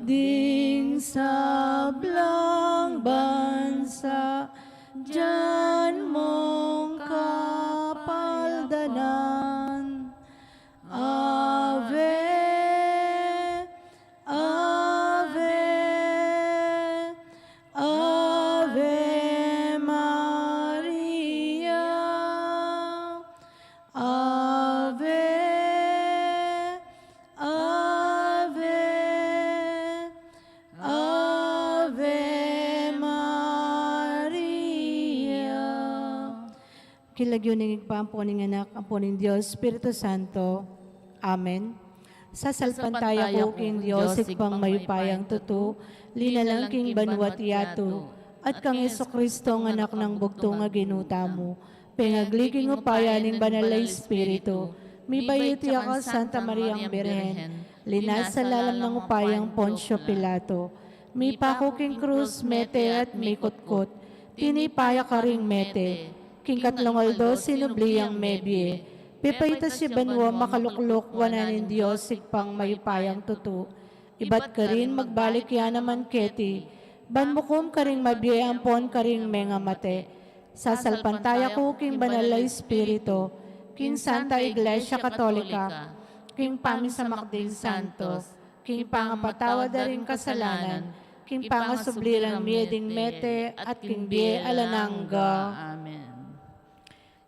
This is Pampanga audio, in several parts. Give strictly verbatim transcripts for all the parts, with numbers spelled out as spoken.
Ding sablang bansa, dian mung kapaldanan. Ave, Ave, Ave Maria. Ave, Ave, Ave Maria. King lagyu ning Ibpa, ampo ning Anak, ampo ning Dios Espiritu Santo. Amen. Sasalpantaya ku king Dios, Ibpang mayupayang tutu, linalang king banua't yatu, at kang Jesucristo, anak nang bugtung a Ginu tamu, pengagli king upaya ning Banal a Espiritu, mibayuti ya kang Santa Mariang Birhen, linasa lalam nang upayang Poncio Pilato, mipaku king krus, mete at mikutkut, tinipa ya karing mete, king katlung aldo sinubli yang mebie, pepaitas ya banua, makalukluk wanan ning Dios Ibpang mayupayang tutu. Ibat karin magbalik ya naman keti, ban mukum karing mabie ampon karing mengamate. Sasalpantaya ku king Banal a Espiritu, king Santa Iglesia Katolika, king pamisamak ding santos, king pangapatawad da ring kasalanan, king pangasubli rang mie ding mete, at king bie alang angga. Amen.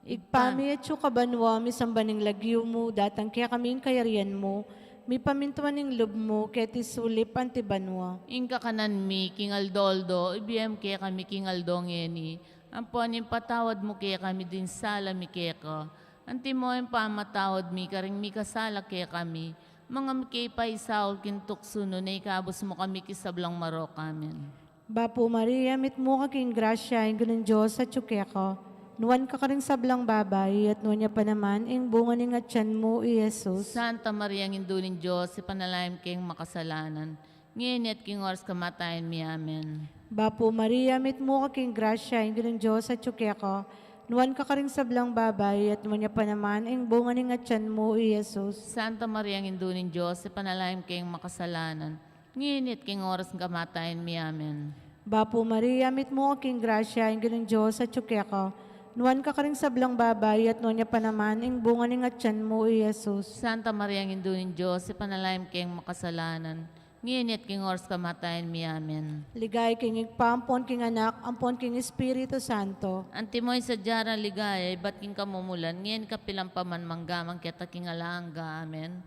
Ibpa mi, atsu ka banua, misamban ing lagyu mu, datang kekami ing kayarian mu, mipamintuan ing lub mu keti sulip anti banua. Ing kakanan mi king aldo-aldo ibie mu kekami king aldo ngeni, ampon ipatawad mu kekami ding sala mi keka, antimo ing pamamatawad mi karing mikasala kekami, manga mike paisaul king tuksu, nune ikabus mu kami king sablang marok. Amen. Bapu Maria, mitmu ka king grasya, ing Ginung Dios atyu keka. Nuan ka karing sablang babai, at nuan ya pa naman ing bunga ning atyan mu, i Jesus. Santa Maria, Indu ning Dios, ipanalangin mu keng makasalanan, ngeni at king oras kamatayan mi. Amen. Bapu Maria, mitmu ka king grasya, ing Ginung Dios atyu keka. Nuan ka karing sablang babai, at nuan ya pa naman ing bunga ning atyan mu, i Jesus. Santa Maria, Indu ning Dios, ipanalangin mu keng makasalanan, ngeni at king oras kamatayan mi. Amen. Bapu Maria, mitmu ka king grasya, ing Ginung Dios atyu keka. Nuan ka karing sablang babai, at nuan ya pa naman ing bunga ning atyan mu, i Jesus. Santa Maria, Indu ning Dios, ipanalangin mu keng makasalanan, ngeni at king oras kamatayan mi. Amen. Ligaya king Ibpa, ampon king Anak, ampon king Espiritu Santo. Antimo ing sadya rang ligaya, ibat king kamumulan, ngeni kapilan pa man, mangga man keta king alang angga. Amen.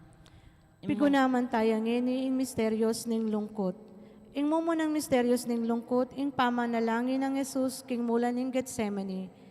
Pigunaman taya ngeni ing misterios ning lungkut. Ing mumunang misterios ning lungkut, ing pamanalangin nang Jesus king mulan ning Getsemani.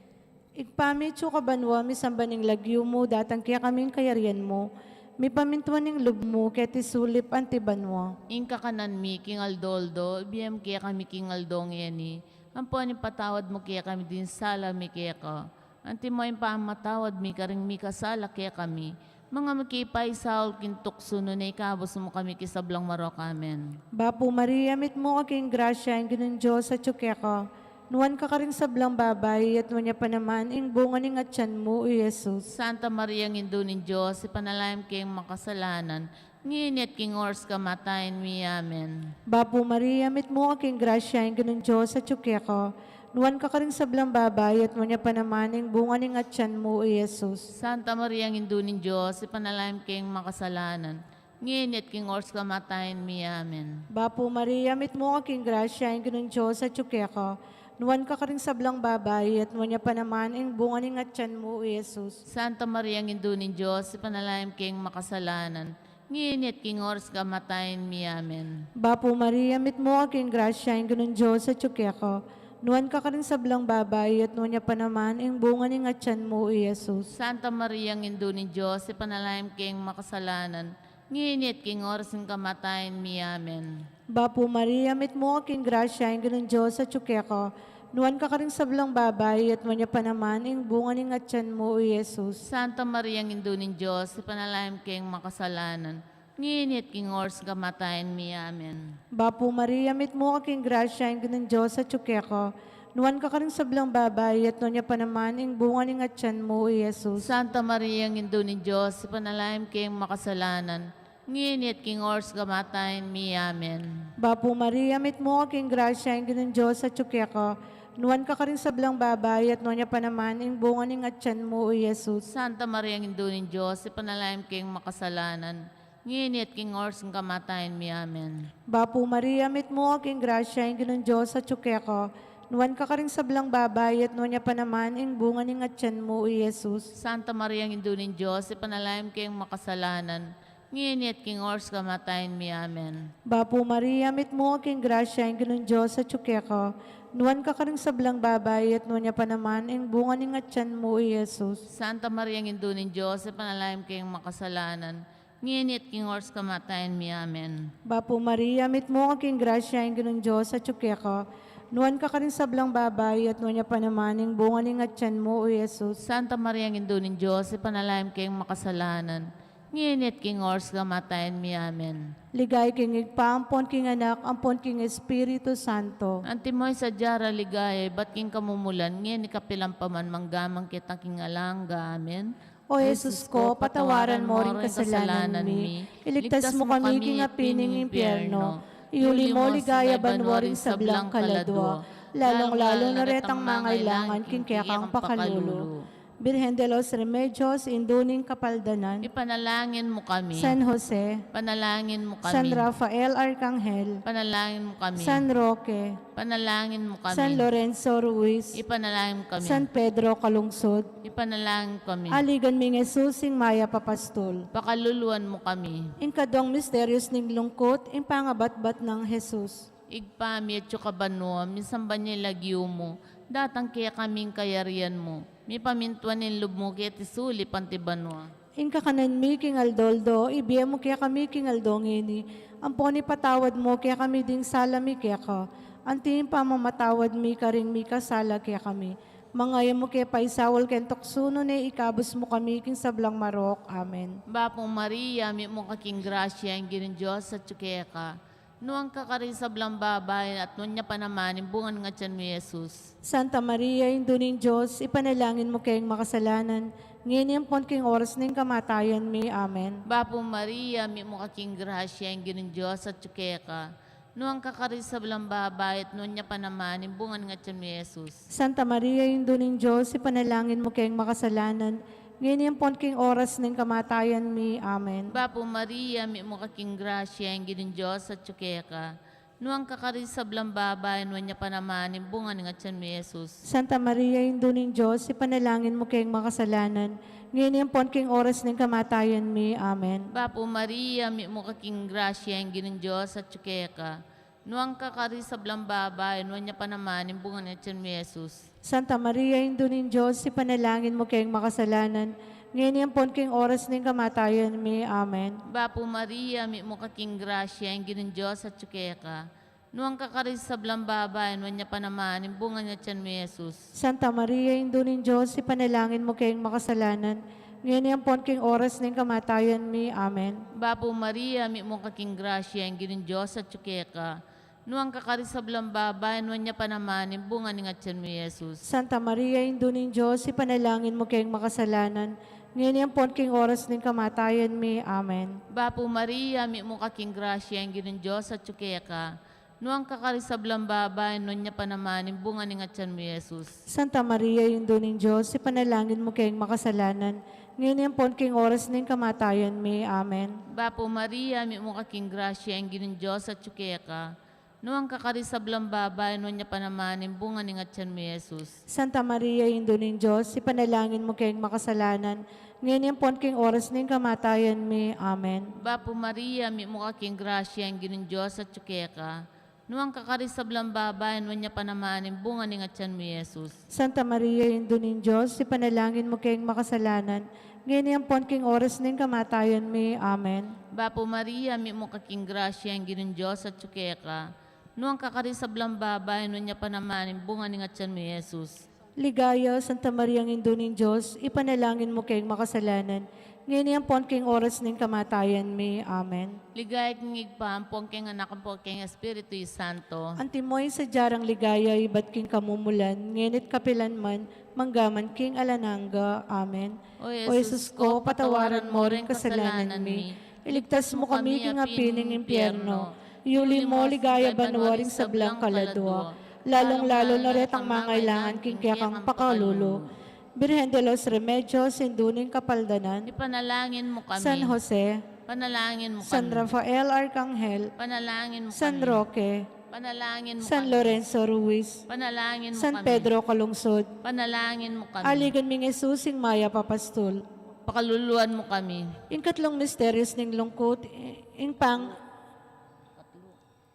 Ibpa mi, atsu ka banua, misamban ing lagyu mu, datang kekami ing kayarian mu, mipamintuan ing lub mu keti sulip anti banua. Ing kakanan mi king aldo-aldo ibie mu kekami king aldo ngeni, ampon ipatawad mu kekami ding sala mi keka, antimo ing pamamatawad mi karing mikasala kekami, manga mike paisaul king tuksu, nune ikabus mu kami king sablang marok. Amen. Bapu Maria, mitmu ka king grasya, ing Ginung Dios atyu keka. Nuan ka karing sablang babai, at nuan ya pa naman ing bunga ning atyan mu, i Jesus. Santa Maria, Indu ning Dios, ipanalangin mu keng makasalanan, ngeni at king oras kamatayan mi. Amen. Bapu Maria, mitmu ka king grasya, ing Ginung Dios atyu keka. Nuan ka karing sablang babai, at nuan ya pa naman ing bunga ning atyan mu, i Jesus. Santa Maria, Indu ning Dios, ipanalangin mu keng makasalanan, ngeni at king oras kamatayan mi. Amen. Bapu Maria, mitmu ka king grasya, ing Ginung Dios atyu keka. Nuan ka karing sablang babai, at nuan ya pa naman ing bunga ning atyan mu, i Jesus. Santa Maria, Indu ning Dios, ipanalangin mu keng makasalanan, ngeni at king oras kamatayan mi. Amen. Bapu Maria, mitmu ka king grasya, ing Ginung Dios atyu keka. Nuan ka karing sablang babai, at nuan ya pa naman ing bunga ning atyan mu, i Jesus. Santa Maria, Indu ning Dios, ipanalangin mu keng makasalanan, ngeni at king oras ning kamatayan mi. Amen. Bapu Maria, mitmu ka king grasya, ing Ginung Dios atyu keka. Nuan ka karing sablang babai, at nuan ya pa naman ing bunga ning atyan mu, i Jesus. Santa Maria, Indu ning Dios, ipanalangin mu keng makasalanan, ngeni at king oras kamatayan mi. Amen. Bapu Maria, mitmu ka king grasya, ing Ginung Dios atyu keka. Nuan ka karing sablang babai, at nuan ya pa naman ing bunga ning atyan mu, i Jesus. Santa Maria, Indu ning Dios, ipanalangin mu keng makasalanan, ngeni at king oras kamatayan mi. Amen. Bapu Maria, mitmu ka king grasya, ing Ginung Dios atyu keka, nuan ka karing sablang babai, at nuan ya pa naman ing bunga ning atyan mu, o Jesus. Santa Maria, Indu ning Dios, ipanalangin mu keng makasalanan, ngeni at king oras ning kamatayan mi. Amen. Bapu Maria, mitmu ka king grasya, ing Ginung Dios atyu keka, nuan ka karing sablang babai, at nuan ya pa naman ing bunga ning atyan mu, o Jesus. Santa Maria, Indu ning Dios, ipanalangin mu keng makasalanan, ngeni at king oras kamatayan mi. Amen. Bapu Maria, mitmu ka king grasya, ing Ginung Dios atyu keka, nuan ka karing sablang babai, at nuan ya pa naman ing bunga ning atyan mu, o Jesus. Santa Maria, Indu ning Dios, ipanalangin mu keng makasalanan, ngeni at king oras kamatayan mi. Amen. Bapu Maria, mitmu ka king grasya, ing Ginung Dios atyu keka, nuan ka karing sablang babai, at nuan ya pa naman ing bunga ning atyan mu, o Jesus. Santa Maria, Indu ning Dios, ipanalangin mu keng makasalanan, ngeni at king oras kamatayan mi. Amen. Ligaya king Ibpa, ampon king Anak, ampon king Espiritu Santo. Antimo ing sadya rang ligaya ibat king kamumulan, ngeni kapilan pa man, mangga man king alang angga. Amen. O Jesus ko, patawaran mo ring kasalanan mi, iligtas mu kami king api ning impyerno, iuli mo king banua ring sablang kaladua, lalung-lalu na retang mangailangan king kekang pakalulu. Birhen de los Remedios, Indu ning Kapaldanan, ipanalangin mu kami. San Jose, ipanalangin mu kami. San Rafael Arcangel, ipanalangin mu kami. San Roque, ipanalangin mu kami. San Lorenzo Ruiz, ipanalangin mu kami. San Pedro Calungsod, ipanalangin mu kami. Aligan ming Jesus, ing mayap a pastul, pakaluluan mu kami. Ing kaduang misteryos ning lungkut, ing pangabatbat nang Jesus. Ibpa mi, atyu ka banua, misamban ya ing lagyu mu, datang kekami ing kayarian mu, mipamintuan ing lub mu keti sulip anti banua. Ing kakanan mi king aldo-aldo, ibie mu kekami king aldo ngeni, ampon ipatawad mu kekami ding sala mi keka, anti ing pamamatawad mi karing mikasala kekami. Manga e mu ke paisaul king tuksu, nune ikabus mu kami king sablang marok. Amen. Bapu Maria, mitmu ka king grasya, ing Ginung Dios atyu keka, nuan ka karing sablang babai, at nuan ya pa naman ing bunga ning atyan mu, Jesus. Santa Maria, Indu ning Dios, ipanalangin mu keng makasalanan, ngeni ampon king oras ning kamatayan mi. Amen. Bapu Maria, mitmu ka king grasya, ing Ginung Dios atyu keka, nuan ka karing sablang babai, at nuan ya pa naman ing bunga ning atyan mu, Jesus. Santa Maria, Indu ning Dios, ipanalangin mu keng makasalanan, ngeni ampon king oras ning kamatayan mi. Amen. Bapu Maria, mitmu ka king grasya, ing Ginung Dios atyu keka, nuan ka karing sablang babai, nuan ya pa naman ing bunga ning atyan mu, Jesus. Santa Maria, Indu ning Dios, ipanalangin mu keng makasalanan, ngeni ampon king oras ning kamatayan mi. Amen. Bapu Maria, mitmu ka king grasya, ing Ginung Dios atyu keka, nuan ka karing sablang babai, nuan ya pa naman ing bunga ning atyan mu, Jesus. Santa Maria, Indu ning Dios, ipanalangin mu keng makasalanan, ngeni ampon king oras ning kamatayan mi. Amen. Bapu Maria, mitmu ka king grasya, ing Ginung Dios atyu keka, nuan ka karing sablang babai, nuan ya pa naman ing bunga ning atyan mu, Jesus. Santa Maria, Indu ning Dios, ipanalangin mu keng makasalanan, ngeni ampon king oras ning kamatayan mi. Amen. Bapu Maria, mitmu ka king grasya, ing Ginung Dios atyu keka, nuan ka karing sablang babai, nuan ya pa naman ing bunga ning atyan mu, Jesus. Santa Maria, Indu ning Dios, ipanalangin mu keng makasalanan, ngeni ampon king oras ning kamatayan mi. Amen. Bapu Maria, mitmu ka king grasya, ing Ginung Dios atyu keka, nuan ka karing sablang babai, nuan ya pa naman ing bunga ning atyan mu, Jesus. Santa Maria, Indu ning Dios, ipanalangin mu keng makasalanan, ngeni ampon king oras ning kamatayan mi. Amen. Bapu Maria, mitmu ka king grasya, ing Ginung Dios atyu keka, nuan ka karing sablang babai, nuan ya pa naman ing bunga ning atyan mu, Jesus. Santa Maria, Indu ning Dios, ipanalangin mu keng makasalanan, ngeni ampon king oras ning kamatayan mi. Amen. Bapu Maria, mitmu ka king grasya, ing Ginung Dios atyu keka, nuan ka karing sablang babai, nuan ya pa naman ing bunga ning atyan mu, Jesus. Santa Maria, Indu ning Dios, ipanalangin mu keng makasalanan, ngeni ampon king oras ning kamatayan mi. Amen. Bapu Maria, mitmu ka king grasya, ing Ginung Dios atyu keka, nuan ka karing sablang babai, nuan ya pa naman ing bunga ning atyan mu, Jesus. Ligaya, Santa Maria, Indu ning Dios, ipanalangin mu keng makasalanan, ngeni ampon king oras ning kamatayan mi. Amen. Ligaya king Ibpa, ampon king Anak, ampon king Espiritu Santo. Antimo ing sadya rang ligaya ibat king kamumulan, ngeni't kapilan man, manggaman king alang angga. Amen. O Jesus ko, patawaran mo ring kasalanan mi, Iligtas mu kami king api ning impyerno. Iuli mu king ligaya banua ring sablang kaladua, lalung-lalu na retang mangailangan king kekang pakalulu. Birhen de los Remedios, Indu ning Kapaldanan, ipanalangin mu kami. San Jose, panalangin mu kami. San Rafael Arkanghel, panalangin mu kami. San Roque, panalangin mu kami. San Lorenzo Ruiz, panalangin mu kami. San Pedro Calungsod, panalangin mu kami. Aligan ming Jesus, ing mayap a pastul, pakaluluan mu kami. Ing katlung misterios ning lungkut, ing pang-,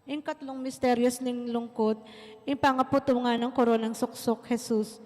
ing katlung misterios ning lungkut, ing pangaputungan nang koronang suksuk Jesus.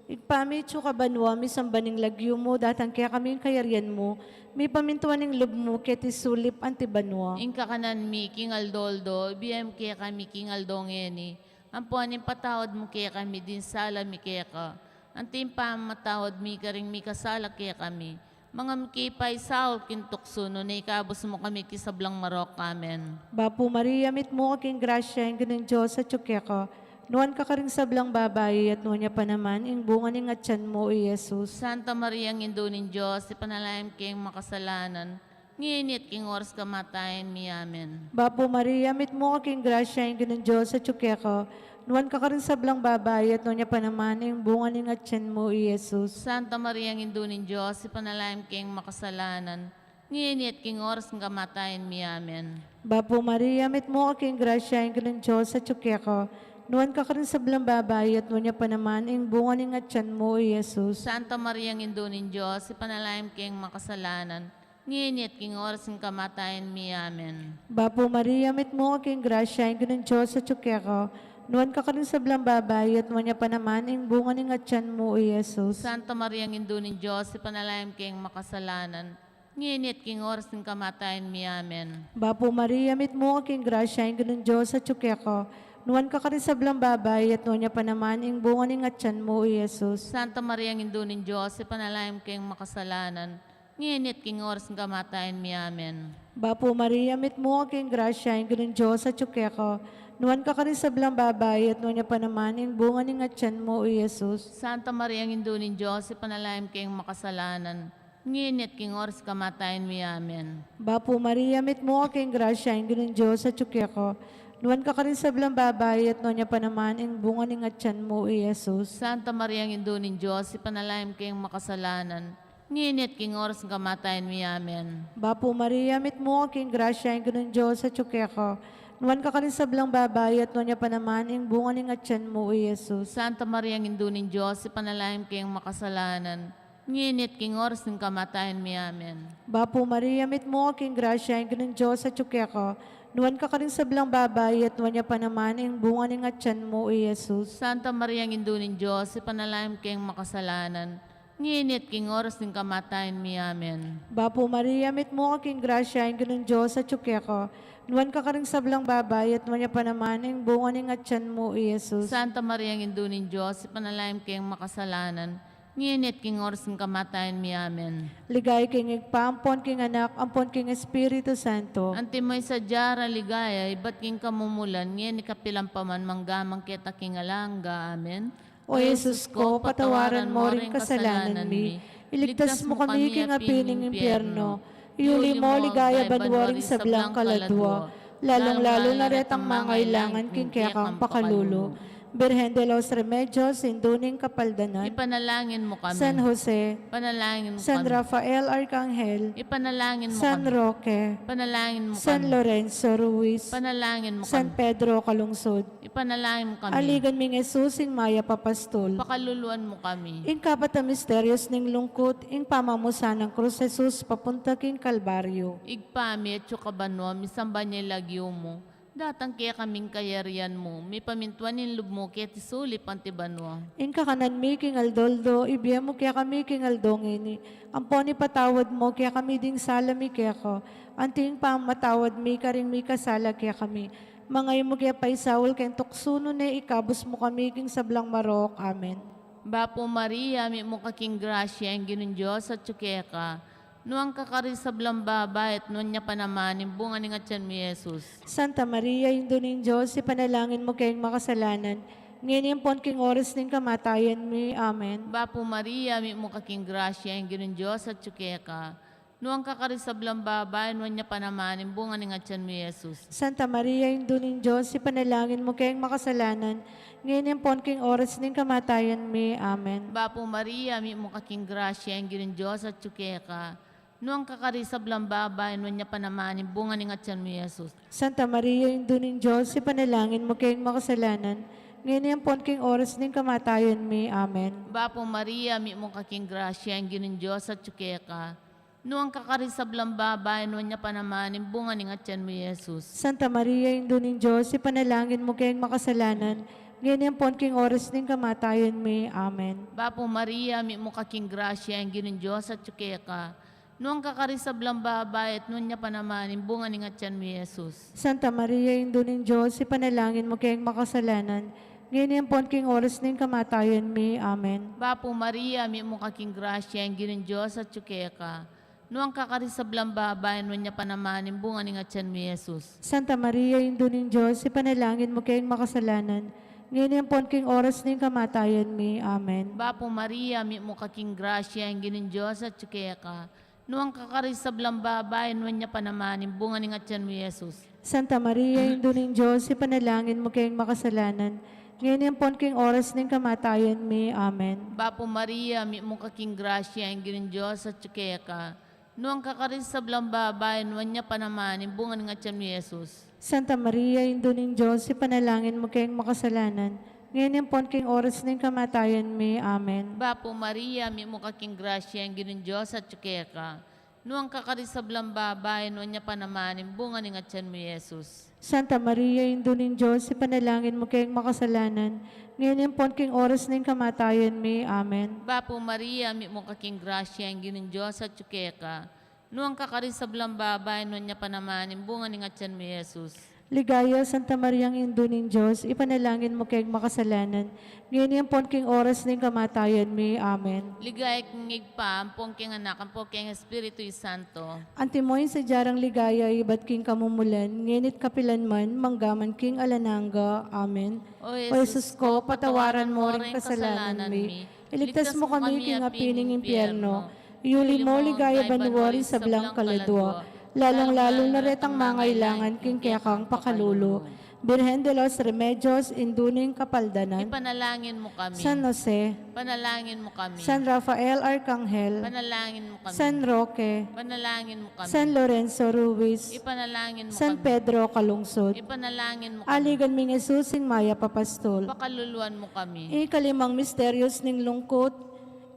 Ibpa mi, atsu ka banua, misamban ing lagyu mu, datang kekami ing kayarian mu, mipamintuan ing lub mu keti sulip anti banua. Ing kakanan mi king aldo-aldo, ibie mu kekami king aldo ngeni. Ampo ing patawad mu kekami ding sala mi keka, anti ing pamamatawad mi karing mikasala kekami. Manga mu ke paisaul king tuksu, nune ikabus mu kami king sablang marok. Amen. Bapu Maria, mitmu ka king grasya, ing Ginung Dios atsu keka. Nuan ka karing sablang babai, at nuan ya pa naman ing bunga ning atian mu, i Jesus. Santa Maria, Indu ning Dios, ipanalangin mu keng makasalanan, ngeni at king oras kamatayan mi. Amen. Bapu Maria, mitmu ka king grasya, ing Ginung Dios atsu keka. Nuan ka karing sablang babai, at nuan ya pa naman ing bunga ning atian mu, i Jesus. Santa Maria, Indu ning Dios, ipanalangin mu keng makasalanan, ngeni at king oras ning kamatayan mi. Amen. Bapu Maria, mitmu ka king grasya, ing Ginung Dios atsu keka. Nuan ka karing sablang babai, at nuan ya pa naman ing bunga ning atian mu, i Jesus. Santa Maria, Indu ning Dios, ipanalangin mu keng makasalanan, ngeni at king oras ning kamatayan mi. Amen. Bapu Maria, mitmu ka king grasya, ing Ginung Dios atsu keka. Nuan ka karing sablang babai, at nuan ya pa naman ing bunga ning atian mu, i Jesus. Santa Maria, Indu ning Dios, ipanalangin mu keng makasalanan, ngeni at king oras ning kamatayan mi. Amen. Bapu Maria, mitmu ka king grasya, ing Ginung Dios atsu keka. Nuan ka karing sablang babai, at nuan ya pa naman ing bunga ning atian mu, i Jesus. Santa Maria, Indu ning Dios, ipanalangin mu keng makasalanan, ngeni at king oras ning kamatayan mi. Amen. Bapu Maria, mitmu ka king grasya, ing Ginung Dios atsu keka. Nuan ka karing sablang babai, at nuan ya pa naman ing bunga ning atian mu, i Jesus. Santa Maria, Indu ning Dios, ipanalangin mu keng makasalanan, ngeni at king oras ning kamatayan mi. Amen. Bapu Maria, mitmu ka king grasya, ing Ginung Dios atsu keka. Nuan ka karing sablang babai, at nuan ya pa naman ing bunga ning atian mu, i Jesus. Santa Maria, Indu ning Dios, ipanalangin mu keng makasalanan, ngeni at king oras ning kamatayan mi. Amen. Bapu Maria, mitmu ka king grasya, ing Ginung Dios atsu keka. Nuan ka karing sablang babai, at nuan ya pa naman ing bunga ning atian mu, i Jesus. Santa Maria, Indu ning Dios, ipanalangin mu keng makasalanan, ngeni at king oras ning kamatayan mi. Amen. Bapu Maria, mitmu ka king grasya, ing Ginung Dios atsu keka. Nuan ka karing sablang babai, at nuan ya pa naman ing bunga ning atian mu, i Jesus. Santa Maria, Indu ning Dios, ipanalangin mu keng makasalanan, ngeni at king oras ning kamatayan mi. Amen. Bapu Maria, mitmu ka king grasya, ing Ginung Dios atsu keka. Nuan ka karing sablang babai, at nuan ya pa naman ing bunga ning atian mu, i Jesus. Santa Maria, Indu ning Dios, ipanalangin mu keng makasalanan, ngeni at king oras ning kamatayan mi. Amen. Ligaya king Ibpa, ampon king Anak, ampon king Espiritu Santo. Antimo ing sadya rang ligaya ibat king kamumulan, ngeni kapilan pa man, mangga man keta king alang angga. Amen. O Jesus ko, patawaran mo ring kasalanan mi, iligtas mu kami king api ning impyerno, iuli mo king ligaya banua ring sablang kaladua, lalung-lalu na retang mangailangan king kekang pakalulu. Birhen de los Remedios, Indu ning Kapaldanan, ipanalangin mu kami. San Jose, ipanalangin mu kami. San Rafael Arkanghel, ipanalangin mu kami. San Roque, ipanalangin mu kami. San Lorenzo Ruiz, ipanalangin mu kami. San Pedro Calungsod, ipanalangin mu kami. Aligan ming Jesus, ing mayap a pastul, pakaluluan mu kami. Ing kapat a misterios ning lungkut, ing pamamusan nang krus Jesus papunta king Kalbaryo. Ibpa mi, atsu ka banua, misamban ya ing lagyu mu, datang kekami ing kayarian mu, mipamintuan ing lub mu keti sulip anti banua. Ing kakanan mi king aldo-aldo, ibie mu kekami king aldo ngeni, ampon ipatawad mu kekami ding sala mi keka, anti ing pamamatawad mi karing mikasala kekami. Manga e mu ke paisaul king tuksu, nune ikabus mu kami king sablang marok. Amen. Bapu Maria, mitmu ka king grasya, ing Ginung Dios atsu keka. Nuan ka karing sablang babai, at nuan ya pa naman ing bunga ning atian mu, i Jesus. Santa Maria, Indu ning Dios, ipanalangin mu keng makasalanan, ngeni ampon king oras ning kamatayan mi. Amen. Bapu Maria, mitmu ka king grasya, ing Ginung Dios atsu keka. Nuan ka karing sablang babai, nuan ya pa naman ing bunga ning atyan mu, Jesus. Santa Maria, Indu ning Dios, ipanalangin mu keng makasalanan, ngeni ampon king oras ning kamatayan mi. Amen. Bapu Maria, mitmu ka king grasya, ing Ginung Dios atyu keka. Nuan ka karing sablang babai, nuan ya pa naman ing bunga ning atyan mu, Jesus. Santa Maria, Indu ning Dios, ipanalangin mu keng makasalanan, ngeni ampon king oras ning kamatayan mi. Amen. Bapu Maria, mitmu ka king grasya, ing Ginung Dios atyu keka. Nuan ka karing sablang babai, nuan ya pa naman ing bunga ning atyan mu, Jesus. Santa Maria, Indu ning Dios, ipanalangin mu keng makasalanan, ngeni ampon king oras ning kamatayan mi. Amen. Bapu Maria, mitmu ka king grasya, ing Ginung Dios atyu keka. Nuan ka karing sablang babai, at nuan ya pa naman ing bunga ning atyan mu, Jesus. Santa Maria, Indu ning Dios, ipanalangin mu keng makasalanan, ngeni ampon king oras ning kamatayan mi. Amen. Bapu Maria, mitmu ka king grasya, ing Ginung Dios atyu keka. Nuan ka karing sablang babai, nuan ya pa naman ing bunga ning atyan mu, Jesus. Santa Maria, Indu ning Dios, ipanalangin mu keng makasalanan, ngeni ampon king oras ning kamatayan mi. Amen. Bapu Maria, mitmu ka king grasya, ing Ginung Dios atyu keka. Nuan ka karing sablang babai, nuan ya pa naman ing bunga ning atyan mu, Jesus. Santa Maria, Indu ning Dios, ipanalangin mu keng makasalanan, ngeni ampon king oras ning kamatayan mi. Amen. Bapu Maria, mitmu ka king grasya, ing Ginung Dios atyu keka. Nuan ka karing sablang babai, nuan ya pa naman ing bunga ning atyan mu, Jesus. Santa Maria, Indu ning Dios, ipanalangin mu keng makasalanan, ngeni ampon king oras ning kamatayan mi. Amen. Bapu Maria, mitmu ka king grasya, ing Ginung Dios atyu keka. Nuan ka karing sablang babai, nuan ya pa naman ing bunga ning atyan mu, Jesus. Santa Maria, Indu ning Dios, ipanalangin mu keng makasalanan, ngeni ampon king oras ning kamatayan mi. Amen. Bapu Maria, mitmu ka king grasya, ing Ginung Dios atyu keka. Nuan ka karing sablang babai, nuan ya pa naman ing bunga ning atyan mu, Jesus. Ligaya, Santa Mariang Indu ning Dios, ipanalangin mu keng makasalanan, ngeni ampon king oras ning kamatayan mi. Amen. Ligaya king Ibpa, ampon king Anak, ampon king Espiritu Santo. Antimo ing sadya rang ligaya ibat king kamumulan, ngeni't kapilan man, manggaman king alang angga. Amen. O Jesus ko, patawaran mo ring kasalanan mi. Iligtas mu kami king api ning impyerno. Iyuli mu king ligaya banua ring sablang kaladua, lalung-lalu na retang mangailangan king kekang pakalulu. Birhen de los Remedios, Indu ning Kapaldanan. Ipanalangin mu kami. San Jose. Ipanalangin mu kami. San Rafael Arkanghel. Ipanalangin mu kami. San Roque. Ipanalangin mu kami. San Lorenzo Ruiz. Ipanalangin mu kami. San Pedro Calungsod. Ipanalangin mu kami. Aligan ming Jesus, ing mayap a pastul. Pakaluluan mu kami. Ing kalimang misterios ning lungkut,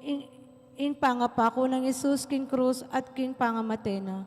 ing, ing pangapaku nang Jesus king krus at king pangamate na.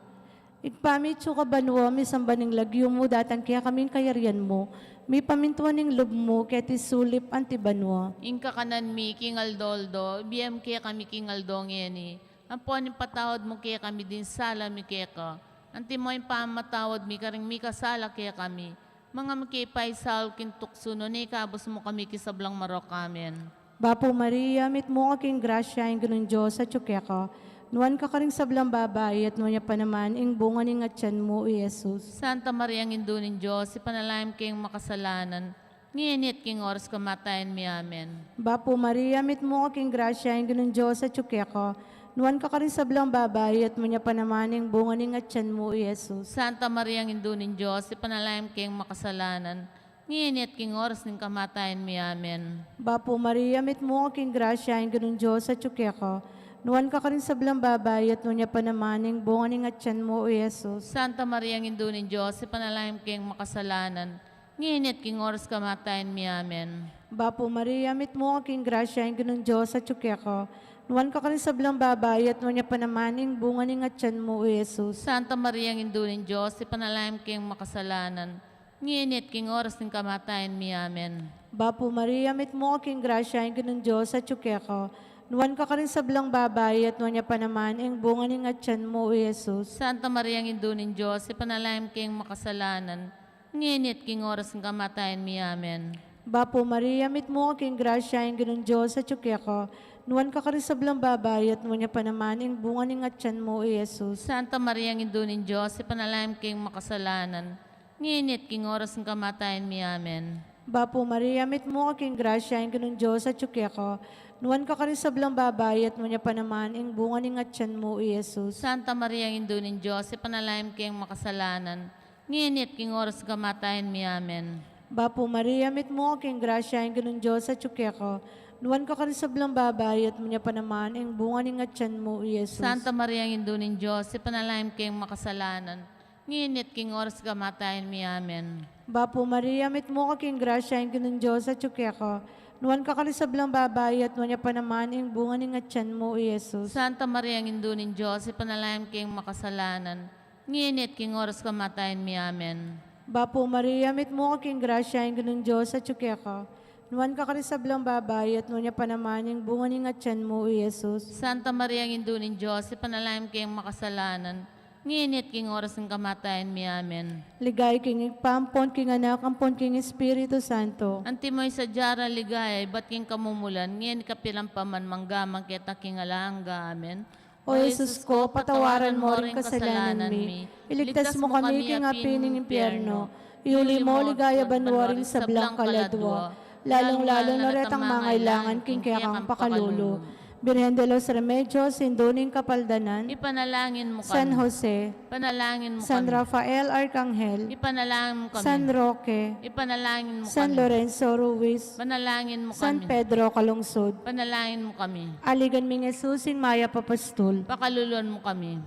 Ibpa mi, atsu ka banua, misamban ing lagyu mu, datang kekami ing kayarian mu, mipamintuan ing lub mu keti sulip anti banua. Ing kakanan mi king aldo-aldo ibie mu kekami king aldo ngeni. Ampon ipatawad mu kekami ding sala mi keka, antimo ing pamamatawad mi karing mikasala kekami. Manga mu ke paisaul king tuksu, nune ikabus mu kami king sablang marok. Amen. Bapu Maria, mitmu ka king grasya, ing Ginung Dios atyu keka. Nuan ka karing sablang babai, at nuan ya pa naman ing bunga ning atyan mu, i Jesus. Santa Maria, Indu ning Dios, ipanalangin mu keng makasalanan, ngeni at king oras kamatayan mi. Amen. Bapu Maria, mitmu ka king grasya, ing Ginung Dios atyu keka. Nuan ka karing sablang babai, at nuan ya pa naman ing bunga ning atyan mu, i Jesus. Santa Maria, Indu ning Dios, ipanalangin mu keng makasalanan, ngeni at king oras ning kamatayan mi. Amen. Bapu Maria, mitmu ka king grasya, ing Ginung Dios atyu keka. Nuan ka karing sablang babai, at nuan ya pa naman ing bunga ning atyan mu, i Jesus. Santa Maria, Indu ning Dios, ipanalangin mu keng makasalanan, ngeni at king oras kamatayan mi. Amen. Bapu Maria, mitmu ka king grasya, ing Ginung Dios atyu keka. Nuan ka karing sablang babai, at nuan ya pa naman ing bunga ning atyan mu, i Jesus. Santa Maria, Indu ning Dios, ipanalangin mu keng makasalanan, ngeni at king oras ning kamatayan mi. Amen. Bapu Maria, mitmu ka king grasya, ing Ginung Dios atyu keka. Nuan ka karing sablang babai, at nuan ya pa naman ing bunga ning atyan mu, i Jesus. Santa Maria, Indu ning Dios, ipanalangin mu keng makasalanan, ngeni at king oras ning kamatayan mi. Amen. Bapu Maria, mitmu ka king grasya, ing Ginung Dios atyu keka. Nuan ka karing sablang babai, at nuan ya pa naman ing bunga ning atyan mu, i Jesus. Santa Maria, Indu ning Dios, ipanalangin mu keng makasalanan, ngeni at king oras ning kamatayan mi. Amen. Bapu Maria, mitmu ka king grasya, ing Ginung Dios atyu keka. Nuan ka karing sablang babai, at nuan ya pa naman ing bunga ning atyan mu, i Jesus. Santa Maria, Indu ning Dios, ipanalangin mu kaming makasalanan, ngeni at king oras ning kamatayan mi. Amen. Bapu Maria, mitmu ka king grasya, ing Ginung Dios atyu keka. Nuan ka karing sablang babai, at nuan ya pa naman ing bunga ning atyan mu, i Jesus. Santa Maria, Indu ning Dios, ipanalangin mu kaming makasalanan, ngeni at king oras ning kamatayan mi. Amen. Bapu Maria, mitmu ka king grasya, ing Ginung Dios atyu keka. Nuan ka karing sablang babai, at nuan ya pa naman ing bunga ning atyan mu, i Jesus. Santa Maria, Indu ning Dios, ipanalangin mu kaming makasalanan, ngeni at king oras ning kamatayan mi. Amen. Bapu Maria, mitmu ka king grasya, ing Ginung Dios atyu keka. Nuan ka karing sablang babai, at nuan ya pa naman ing bunga ning atyan mu, i Jesus. Santa Maria, Indu ning Dios, ipanalangin mu kaming makasalanan, ngeni at king oras ning kamatayan mi. Amen. Ligaya king Ibpa, ampon king Anak, ampon king Espiritu Santo. Antimo ing sadya rang ligaya, ibat king kamumulan, ngeni kapilan pa man, mangga man king alang angga. Amen. O Jesus ko, patawaran mo ring kasalanan mi, iligtas mo kami king api ning impyerno, iuli mo king ligaya banua ring sablang kaladua, lalung-lalu na retang mangailangan king kekang pakalulu. Birhen de los Remedios, Indu ning Kapaldanan, ipanalangin mu kami. San Jose, ipanalangin mu kami. San Rafael Arkanghel, ipanalangin mu kami. San Roque, ipanalangin mu kami. San Lorenzo Ruiz, ipanalangin mu kami. San Pedro Calungsod, ipanalangin mu kami. Aligan ming Jesus, ing mayap a pastul, pakaluluan mu kami.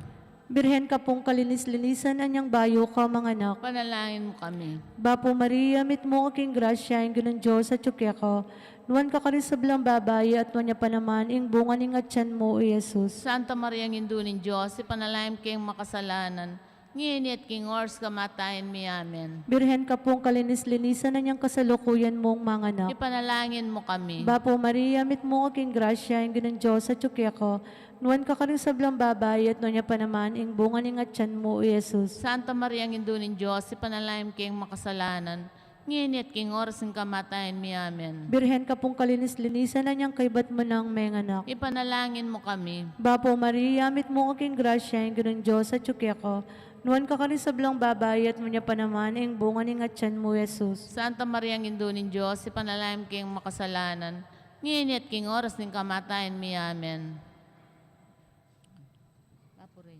Birhen ka pung kalinis-linisan, anyang bayu ka manganak, ipanalangin mu kami. Bapu Maria, mitmu ka king grasya, ing Ginung Dios atyu keka. Nuan ka karing sablang babai, at nuan ya pa naman ing bunga ning atyan mu, i Jesus. Santa Maria, Indu ning Dios, ipanalangin mu kaming makasalanan, ngeni at king oras ning kamatayan mi. Amen. Birhen ka pung kalinis-linisan, anyang kasalukuyan mung manganak, ipanalangin mu kami. Bapu Maria, mitmu ka king grasya, ing Ginung Dios atyu keka. Nuan ka karing sablang babai, at nuan ya pa naman ing bunga ning atyan mu, i Jesus. Santa Maria, Indu ning Dios, ipanalangin mu kaming makasalanan, ngeni at king oras ning kamatayan mi. Amen. Birhen ka pung kalinis-linisan, anyang kaybat mu nang menganak, ipanalangin mu kami. Bapu Maria, mitmu ka king grasya, ing Ginung Dios atyu keka. Nuan ka karing sablang babai, at nuan ya pa naman ing bunga ning atyan mu, i Jesus. Santa Maria, Indu ning Dios, ipanalangin mu kaming makasalanan, ngeni at king oras ning kamatayan mi. Amen.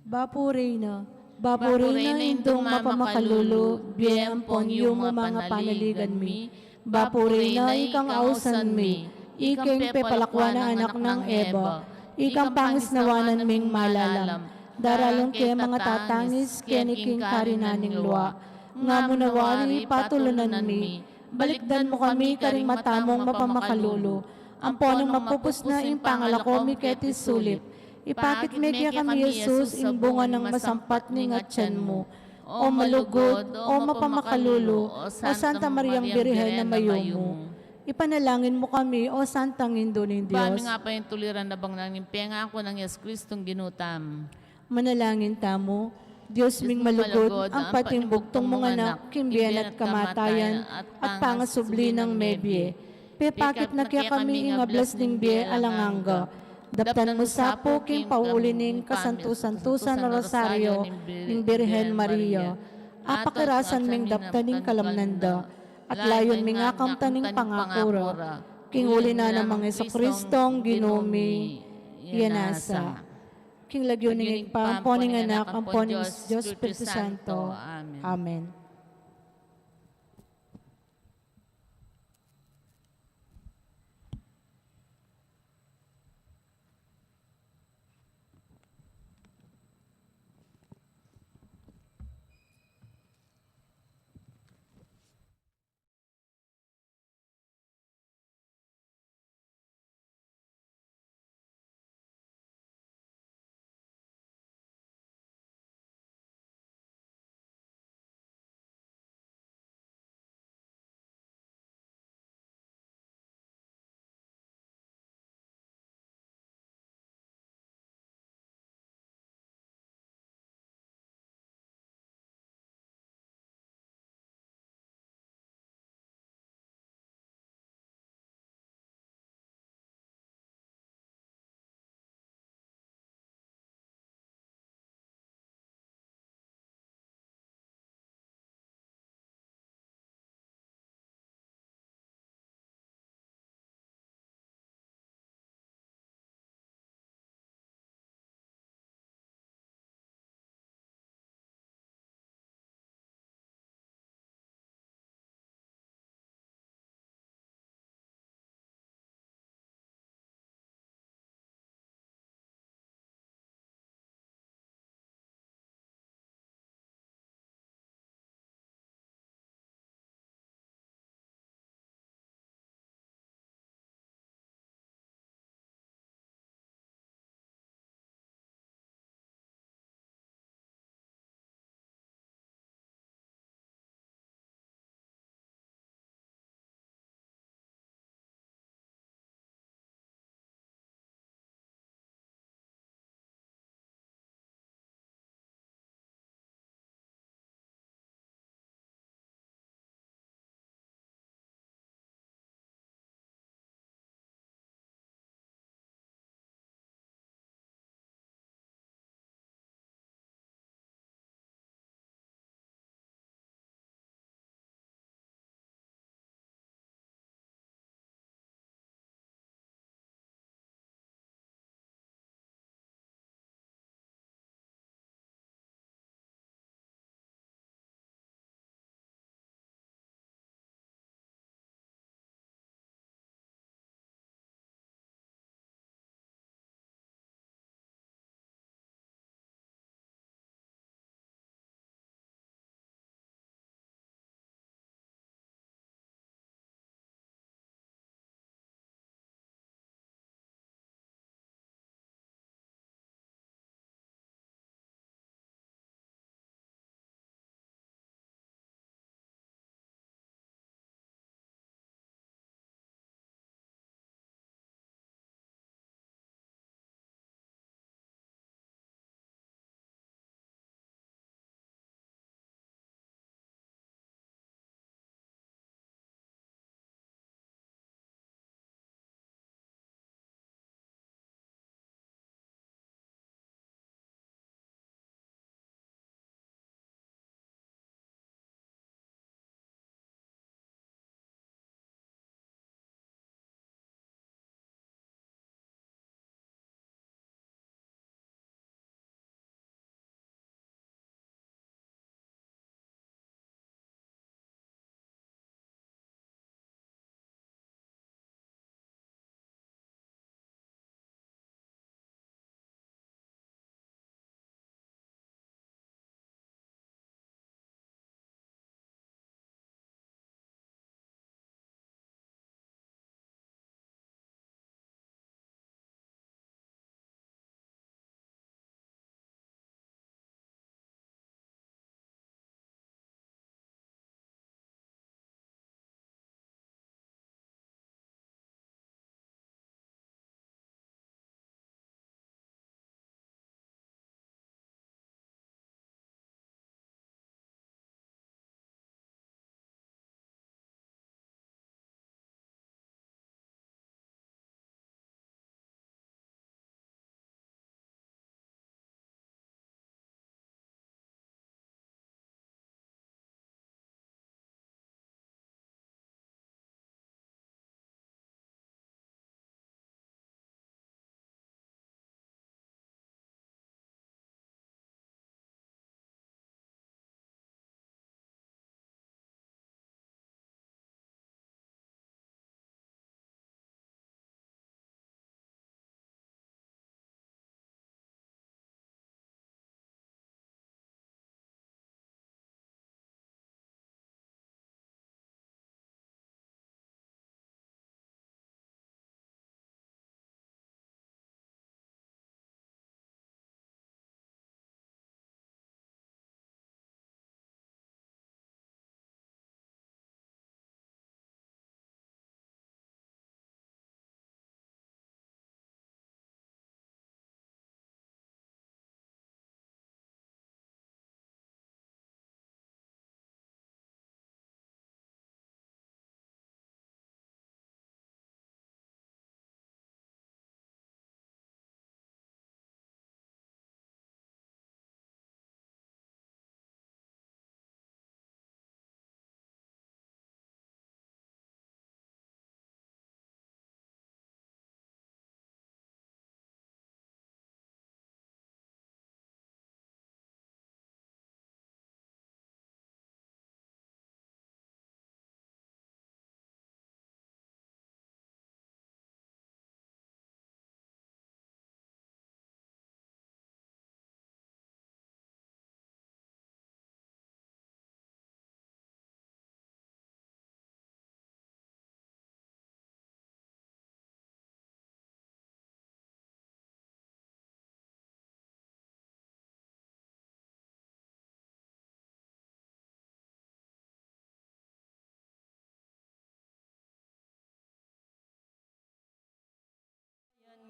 Bapu Reyna. Bapu Reyna, Indung mapamakalulu, bie ampon yumu manga panaligan mi. Bapu Reyna, ikang ausan mi, ikang pepalakuan a anak nang Eva, ikang pangisnawanan ming malalam, daralan ke manga tatangis keni king karinan ning lua. Nga mu na wari patulunan mi, balikdan mu kami karing mata mung mapamakalulu, ampo nung mapupus na ing pangalako mi keti sulip, ipakit me kekami, Jesus, ing bunga nang masampat ning atyan mu. O malugud, o mapamakalulu, o Santa Mariang Birhen a mayumu, ipanalangin mu kami, O Santang Indu ning Dios. Ba mi nga pa ing tuliran na bang nang ning pengaku nang Jesucristong Ginu tamu. Manalangin tamu. Dios ming malugud, ampat ing bugtung mung anak, king bie na at kamatayan, at pangasubli nang mebie, pepakit na kekami ing ablas ning bie alang angga. Daptan mu sa pu king pauli ning kasantu-santusan a Rosario ning Birhen Maria. Apakirasan ming daptan ing kalamnan da, at layun ming akamtan ing pangaku ra. King uli na nang Jesucristong Ginu mi. King lagyu ning Ibpa, ampo ning Anak, ampo ning Dios Espiritu Santo. Amen.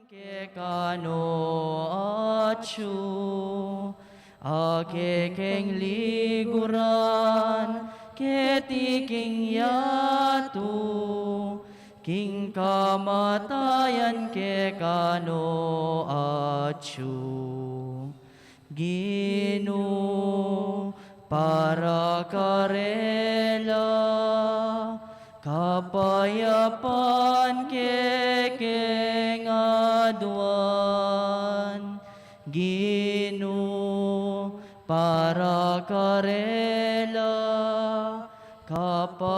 Keka no atyu, a kekeng liguran, keti king yatu, king kamatayan keka no atyu. Ginu, para karela, kapayapan kekeng aduan. Ginu, para karela, kapayapan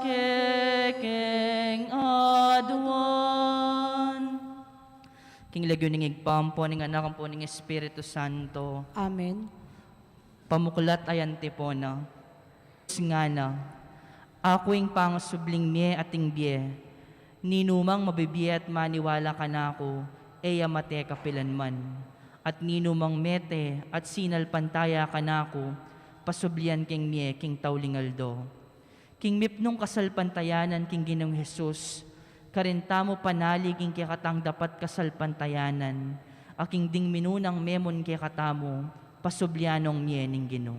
kekeng aduan. King lagyu ning Ibpa, ampo ning Anak, ampo ning Espiritu Santo. Amen. Pamuklat a antipona. Ngana, aku ing pangasubling mie at ing bie. Ninumang mabibie at maniwala kanaku, e ya mate kapilanman. At ninumang mete at sinalpantaya kanaku, pasublian keng mie king tauling aldo. King mipnung kasalpantayanan king Ginung Jesus, karin tamu panalig ing kekatang dapat kasalpantayanan, a king ding minunang memon kekatamu, pasublian nong mie ning Ginu.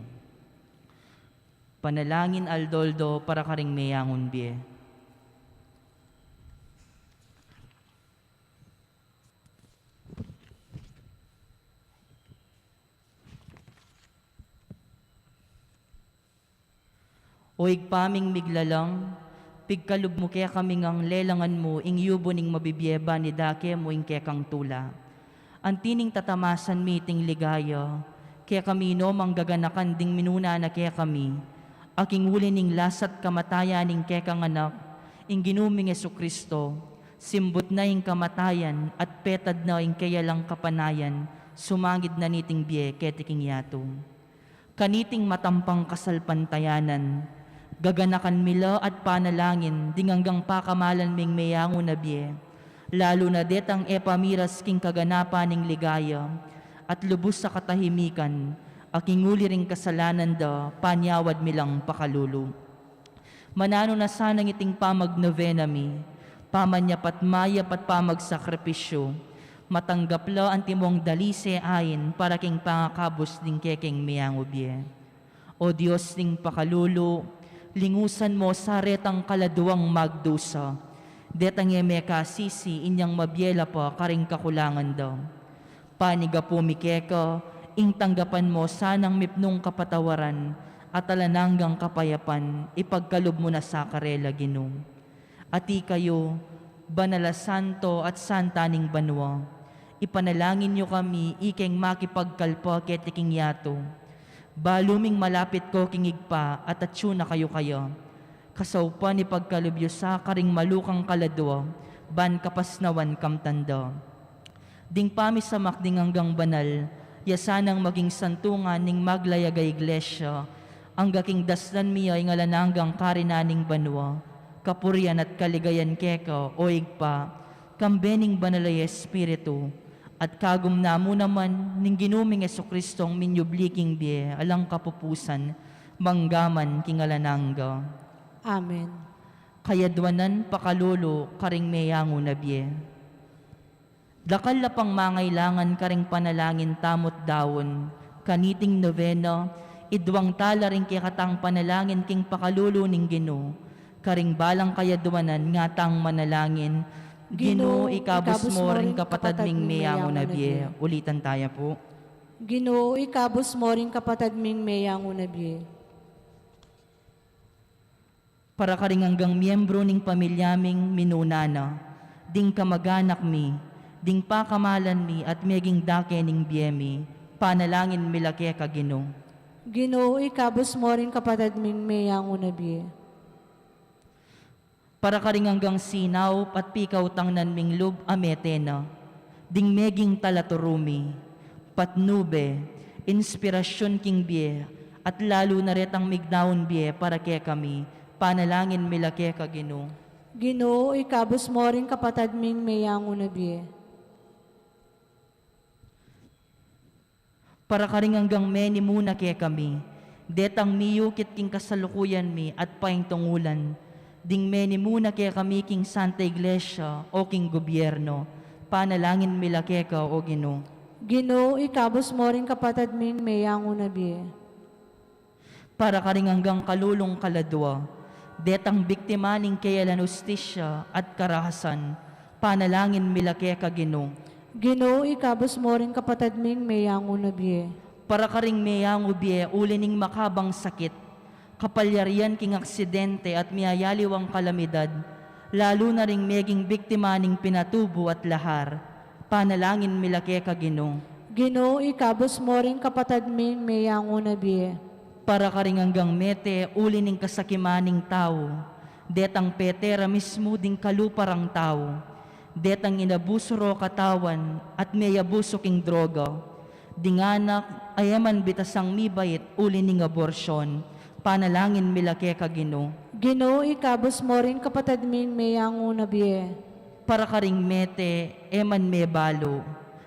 Panalangin aldo-aldo para karing meyangun bie. O Ibpa ming miglalang, pigkalub mu kekami ngang lelangan mu ing yubu ning mabibie ban idake mu ing kekang tula. Anti ning tatamasan mi iting ligaya, kekami no manggaganakan ding minuna na kekami, a king uli ning lasa't kamatayan ning kekang Anak, ing Ginu ming Jesucristo, simbut na ing kamatayan at petad na ing keyalang kapanayan, sumangid na niting bie keti king yatu. Kaniting matampang kasalpantayanan, gaganakan mi la at panalangin ding anggang pakamalan ming meyangu na bie, lalu na detang e pamiras king kaganapan ning ligaya at lubus a katahimikan, a king uli ring kasalanan da, panyawad mi lang pakalulu. Mananu na sana ngiting pamagnovena mi, pamanyapat mayap at pamagsakripisyu, matanggap la antimong dalise ain para king pangakabus ding kekeng meyangu bie. O Dios ning pakalulu, lingusan mo sa retang kaladuang magdusa, detang e mekasisi inyang mabie la pa karing kakulangan da. Panigapu mi keka, ing tanggapan mo sanang mipnung kapatawaran at alang anggang kapayapan, ipagkalub mu na sa karela, Ginu. At ikayu, banal a santo at santa ning banua, ipanalangin yu kami ikeng makipagkalpa keti king yatu. Balu ming malapit ko king Ibpa at atyu na kayu kaya. Kasaupan ipagkalub yu sa karing malukang kaladua, ban kapasnawan kamtan da. Ding pamisamak ding anggang banal, ya sanang maging santungan ning maglayag a iglesia, angga king dasnan mi ya ing alang anggang karinan ning banua, kapurian at kaligayan keka, o Ibpa, kambe ning Banal a Espiritu, at kagum na mu naman ning Ginu ming Jesucristong minyubli king bie alang kapupusan, manggaman king alang angga. Amen. Kayaduanan pakalulu karing meyangu na bie. Dakal la pang mangailangan karing panalangin tamu't daun, kaniting novena, iduang tala ring kekatang panalangin king pakalulu ning Ginu, karing balang kayaduanan ngatang manalangin, Ginu, ikabus mo ring kapatad ming meyangu na bie. Ulitan taya pu. Ginu, ikabus mo ring kapatad ming meyangu na bie. Para karing anggang miyembru ning pamilya ming minuna na, ding kamaganak mi, ding pakamalan mi at meging dake ning bie mi, panalangin mi la keka Ginu. Ginu, ikabus mo ring kapatad ming meyangu na bie. Para karing anggang sinaup at pikautangnan ming lub a mete na, ding meging talaturu mi, patnube, inspirasyun king bie, at lalu na retang migdaun bie para kekami, panalangin mi la keka Ginu. Ginu, ikabus mo ring kapatad ming meyangu na bie. Para karing anggang menimuna kekami, detang miyukit king kasalukuyan mi at paintungulan, Ding menimuna kekami king Santa Iglesia o king gobyerno, panalangin mi la keka, O Ginu. Ginu, ikabus mo ring kapatad ming meyangu na bie. Para karing anggang kalulung kaladua, detang biktima ning keyalan hustisya at karahasan, panalangin mi la keka, Ginu. Ginu, ikabus mo ring kapatad ming meyangu na bie. Para karing meyangu bie uli ning makabang sakit, kapalyarian king aksidente at miyayaliwang kalamidad, lalu na ring meging biktima ning pinatubu at lahar, panalangin mi la keka, Ginu. Ginu, ikabus mo ring kapatad ming meyangu na bie. Para karing anggang mete uli ning kasakiman ning tau, detang petera mismu ding kalupa rang tau, detang inabusu ro katawan at meyabusu king droga, ding anak a e man bitasang mibait uli ning aborsion, panalangin mi la keka, Ginu. Ginu, ikabus mo ring kapatad ming meyangu na bie. Para karing mete e man mebalu,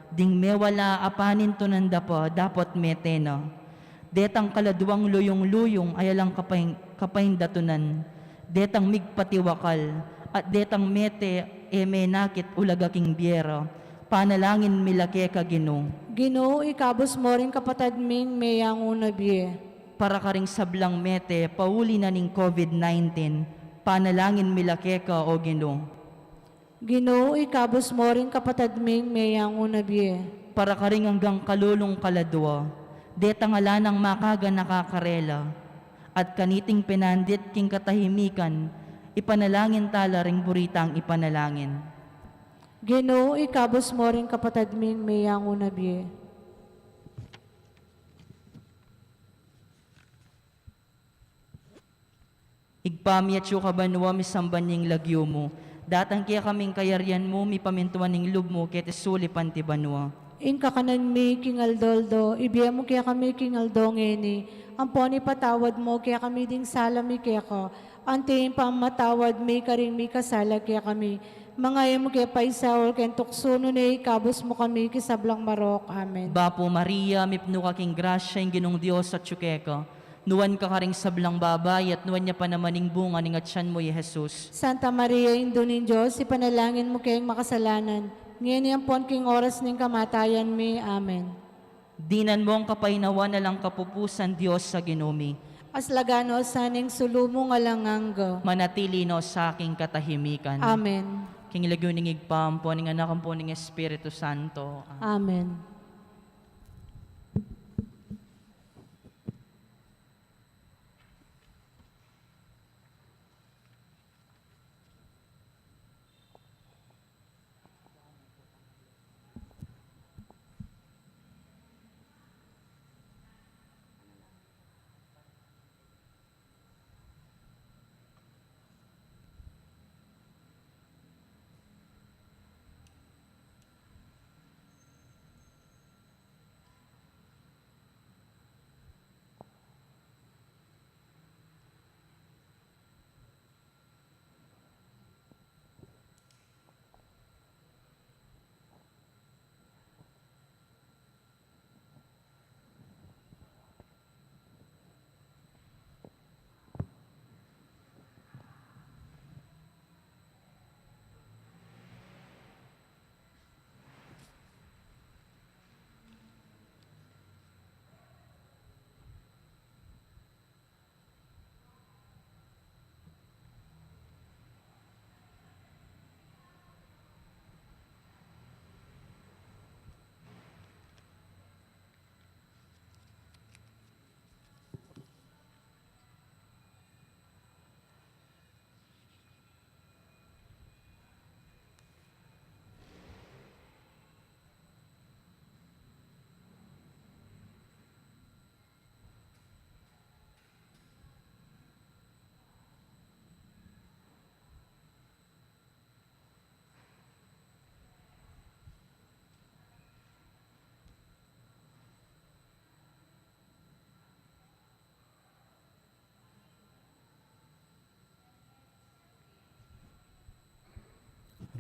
ding mewala a panintunan da pa dapot mete na, detang kaladuang luyung-luyung a alang kapain-, kapaindatunan, detang migpatiwakal, at detang mete e menakit ulaga king biera, panalangin mi la keka, Ginu. Ginu, ikabus mo ring kapatad ming meyangu na bie. Para karing sablang mete pauli na ning COVID nineteen, panalangin mi la keka, O Ginu. Ginu, ikabus mo ring kapatad ming meyangu na bie. Para karing anggang kalulung kaladua, detang ala nang makaganaka karela, at kaniting penandit king katahimikan, ipanalangin tala ring buritang ipanalangin. Ginu, ikabus mo ring kapatad ming meyangu na bie. Ibpa mi, atsu ka banua, misamban ya ing lagyu mu. Datang kekami ing kayarian mu, mipamintuan ing lub mu, keti sulip anti banua. Ing kakanan mi king aldo-aldo, ibie mu kekami king aldo ngeni. Ampon ipatawad mu kekami ding sala mi keka, anti ing pamamatawad mi karing mikasala kekami. Manga e mu ke paisaul king tuksu, nune ikabus mu kami king sablang marok. Amen. Bapu Maria, mipnu ka king grasya, ing Ginung Dios atsu keka. Nuan ka karing sablang babai, at nuan ya pa naman ing bunga ning atian mu, i Jesus. Santa Maria, Indu ning Dios, ipanalangin mu keng makasalanan, ngeni ampon king oras ning kamatayan mi. Amen. Dinan mu ing kapainawan alang kapupusan, Dios a Ginu mi. Aslagan no sana ing sulu mu alang angga. Manatili no sa king katahimikan. Amen. King lagyu ning Ibpa, ampon ning Anak, ampon ning Espiritu Santo. Amen. Amen.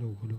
Hello, hello.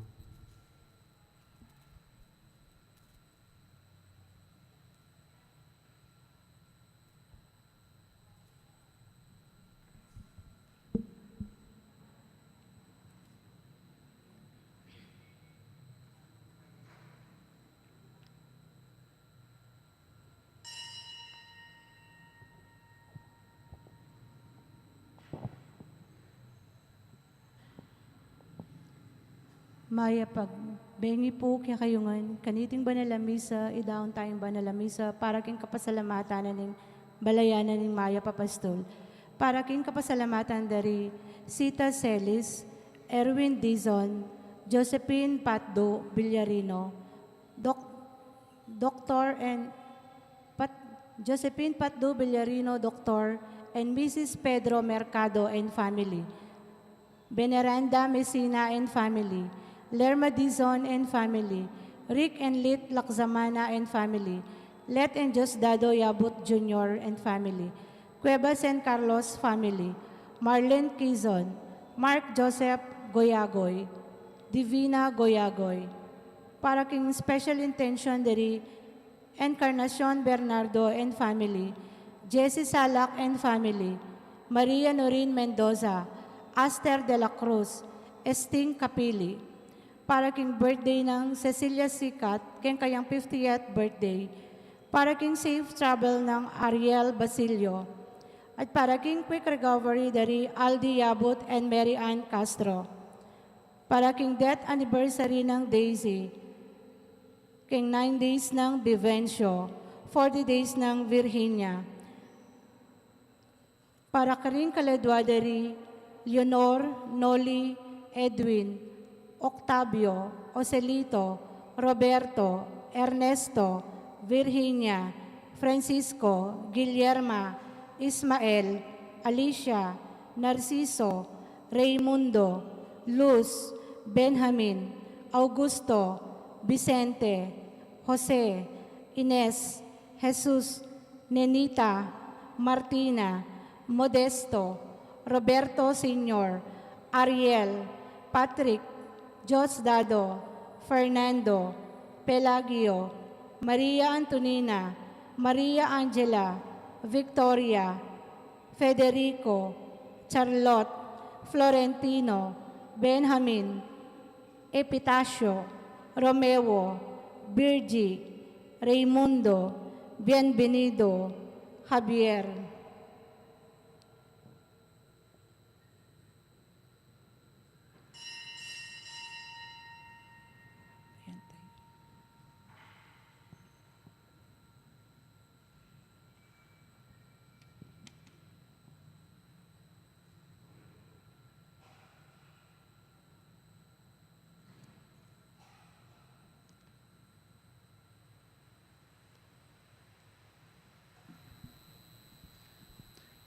Mayap a bengi pu kekayu ngan, kaniting banal a misa, idaun tayang banal a misa, para king kapasalamatan na ning balayan na ning mayap a pastul. Para king kapasalamatan da ri Sita Celis, Erwin Dizon, Josephine Patdo Villarino, Doc-, Doctor and Pat-, Josephine Patdo Villarino, Doctor, and Missus Pedro Mercado and family. Veneranda Messina and family, Lerma Dizon and family, Rick and Lit Lakzamana and family, Let and Diosdado Yabut Junior and family, Cuevas and Carlos family, Marlene Quizon, Mark Joseph Goyagoy, Divina Goyagoy. Para king special intention da ri Encarnacion Bernardo and family, Jessie Salak and family, Maria Norin Mendoza, Aster de la Cruz, Esting Capili. Para king birthday nang Cecilia Sicat, keng kayang fiftieth birthday. Para king safe travel nang Ariel Basilio. At para king quick recovery da ri Aldi Yabut and Mary Ann Castro. Para king death anniversary nang Daisy. King nine days nang Vivencio, forty days nang Virginia. Para karing kaladwa da ri Leonor, Noli, Edwin, Octavio, Joselito, Roberto, Ernesto, Virginia, Francisco, Guillerma, Ismael, Alicia, Narciso, Raymundo, Luz, Benjamin, Augusto, Vicente, Jose, Ines, Jesus, Nenita, Martina, Modesto, Roberto Senior, Ariel, Patrick, Diosdado, Fernando, Pelagio, Maria Antonina, Maria Angela, Victoria, Federico, Charlotte, Florentino, Benjamin, Epitacio, Romeo, Virgie, Raymundo, Bienvenido, Javier.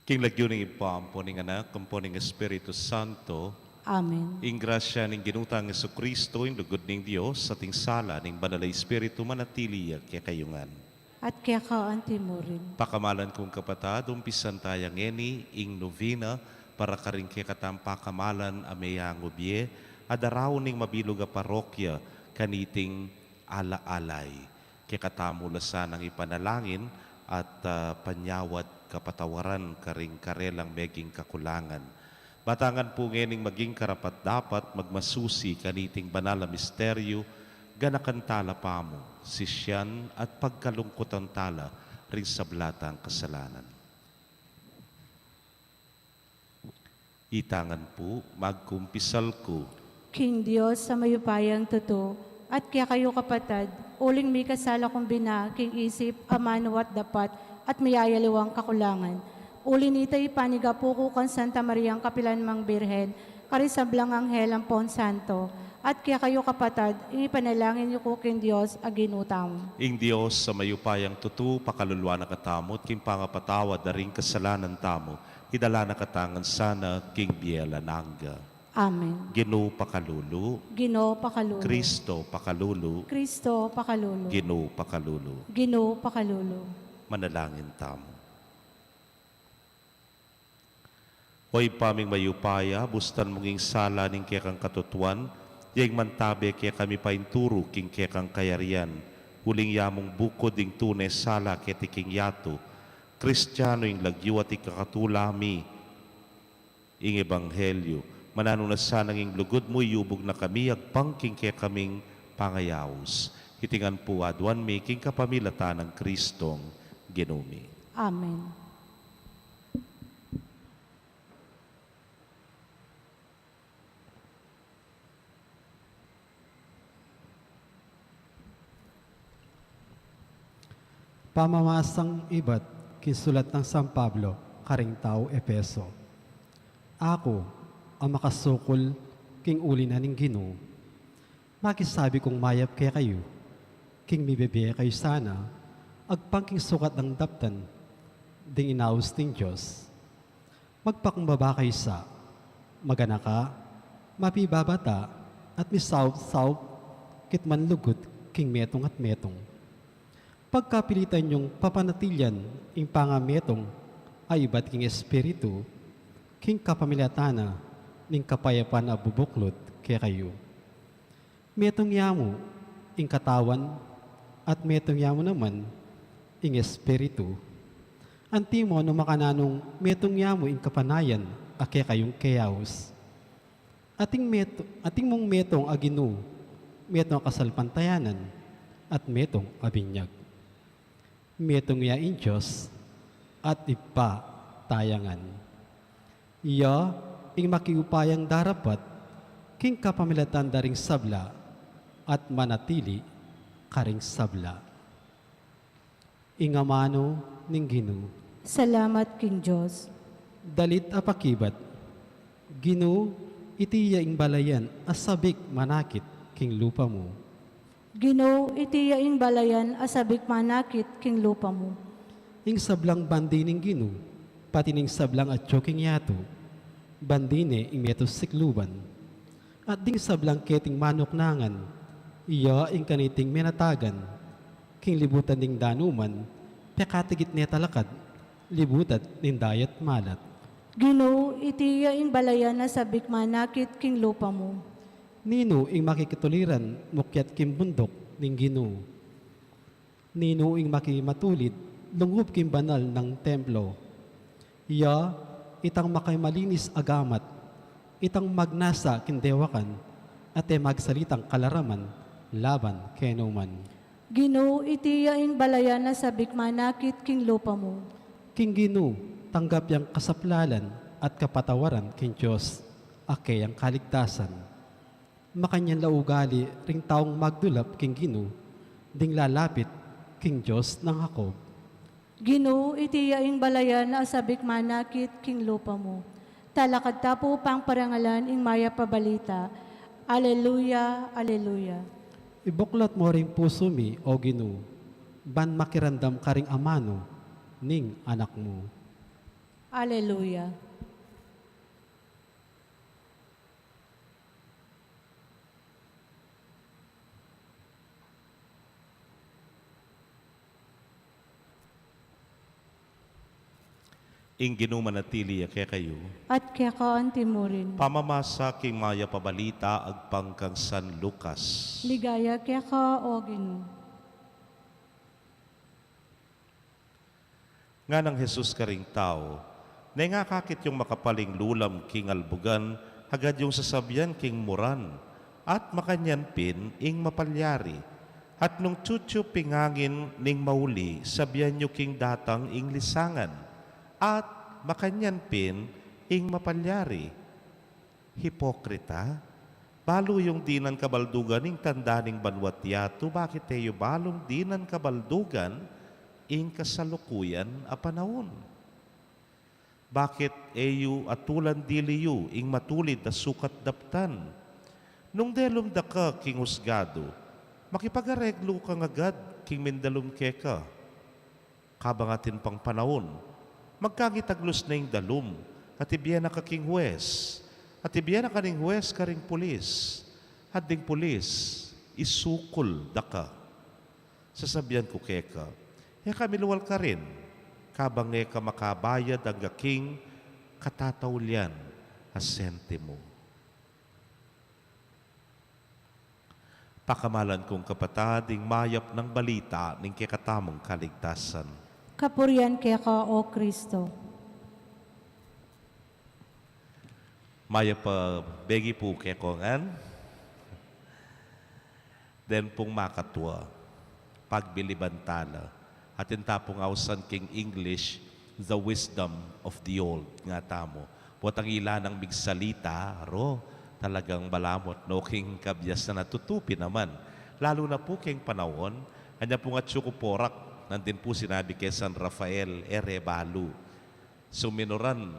King lagyu ning Ibpa, ampo ning Anak, ampo ning Espiritu Santo. Amen. Ing grasya ning Ginu tang Jesucristo, ing lugud ning Dios, at ing sala ning Banal a Espiritu, manatili ya kekayu ngan. At keka anti mu rin. Pakamalan kung kapatad, umpisan taya ngeni ing novena para karing kekatang pakamalan a meyangu bie, a daraun ning mabilug a parokya kaniting ala-alay. Kekatamu la sanang ipanalangin at, ah, panyawad kapatawaran karing karelang meging kakulangan. Batangan pu ngening maging karapat-dapat magmasusi kaniting banal a misteryu, ganakan tala pamu, sisian at pagkalungkutan tala ring sabla tang kasalanan. Itangan pu, magkumpisal ku king Dios a mayupayang tutu, at kekayu kapatad, uling mikasala kung bina king isip, amanu at dapat, at miyayaliwang kakulangan. Uli nita, ipanigapu ku kang Santa Mariang kapilan mang Birhen, karing sablang anghel ampon santo, at kekayu kapatad, ing ipanalangin yu ku king Dios a Ginu tamu. Ing Dios a mayupayang tutu, pakaluluan na katamu, at king pangapatawad da ring kasalanan tamu, idala na katamu ngan sana king bie alang angga. Amen. Ginu pakalulu. Ginu pakalulu. Kristo pakalulu. Kristo pakalulu. Ginu pakalulu. Ginu pakalulu. Manalangin tamu. O Ibpa ming mayupaya, bustan mung ing sala ning kekang katutuan, ya ing mantabe kekami painturu king kekang kayarian, uling ya mung bukud ing tune sala keti king yatu, Kristiano ing lagyu at ikakatula mi ing ebanghelyu. Mananu na sanang ing lugud mu iyubug na kami agpang king kekaming pangayaus. Iti ngan pu aduan mi king kapamilatan nang Kristong Ginu mi. Amen. Pamamasang ibat king sulat nang San Pablo karing tau Efeso. Aku a makasukul king uli na ning Ginu, makisabi kung mayap kekayu, king mibibie kayu sana agpang king sukat nang daptan ding inaus ning Dios. Magpakumbaba kayu sa, maganaka, mapibabata, at misaup-saup kitman lugud king metung at metung. Pagkapilitan yung papanatilian ing pangametung a ibat king Espiritu, king kapamilatan na ning kapayapan a bubuklud kekayu. Metung ya mu ing katawan, at metung ya mu naman ing Espiritu. Antimo nung makananung metung ya mu ing kapanayan a kekayung keyaus. Ating met-, ating mung metung a Ginu, metung a kasalpantayanan, at metung a binyag. Metung ya ing Dios at Ibpa taya ngan. Iya ing makiupayang darapat king kapamilatan da ring sabla at manatili karing sabla. Ing amanu ning Ginu. Salamat king Dios. Dalit a pakibat. Ginu, iti ya ing balayan a sabik manakit king lupa mu. Ginu, iti ya ing balayan a sabik manakit king lupa mu. Ing sablang bandi ning Ginu, pati ning sablang atyu king yatu, bandi ne ing metung sikluban. At ding sablang keting manuknangan, iya ing kaniting menatagan, king libutan ding danuman, pekatigit ne talakad, libutan ning dayat malat. Ginu, iti ya ing balayan a sabik manakit king lupa mu. Ninu ing makikituliran mukyat king bunduk ning Ginu? Ninu ing makimatulid lungub king banal nang templo? Iya itang makimalinis a gamat, itang magnasa king dewakan, at e magsalitang kalaraman laban kenu man. Ginu, iti ya ing balayan a sabik manakit king lupa mu. King Ginu, tanggap yang kasaplalan at kapatawaran king Dios a keyang kaligtasan. Makanyan la ugali ring taung magdulap king Ginu, ding lalapit king Dios nang Jacob. Ginu, iti ya ing balayan a sabik manakit king lupa mu. Talakad ta pu pang parangalan ing mayap a balita. Aleluya, aleluya. Ibuklat mu ring pusu mi, O Ginu, ban makiramdam karing amanu ning Anak mu. Aleluya. Ing Ginu manatili ya kekayu. At keka anti mu rin. Pamamasa king mayap a balita agpang kang San Lucas. Ligaya keka, O Ginu. Nganang Jesus karing tau, ne ngakakit yung makapaling lulam king albugan, agad yung sasabian king muran, at makanyan pin ing mapalyari. At nung tiutiu pin ing angin ning mauli, sabian yu king datang ing lisangan, at makanyan pin ing mapalyari. Hipokrita, balu yung dinan kabaldugan ing tanda ning banua't yatu, bakit e yu balung dinan kabaldugan ing kasalukuyan a panaun? Bakit e yu atulan dili yu ing matulid a sukat daptan? Nung delum da ka king husgadu, makipag-areglu kang agad king mindalum keka. Kabang atin pang panaun, magkangitaglus na ing dalum, at ibie na ka king hues, at ibie na ka ning hues karing pulis, at ding pulis isukul da ka. Sasabian ku keka, e ka milual karin, kabang e ka makabayad angga king katataulian a sentimu. Pakamalan kung kapatad, ing mayap nang balita ning kekatamung kaligtasan. Kapurian keka, O Kristo. Mayap a begi pu kekongan. Den pung makatua, pagbiliban tala. Atin ta pung ausan king English, the wisdom of the old, nga tamu. Potang ila nang migsalita, aro, talagang balamot, no, king kabiasan a tutu pin naman. Lalu na pu king panaun, anya pung atyu ku porak, Nandin pu sinabi ke San Rafael, e re balu. Suminuran,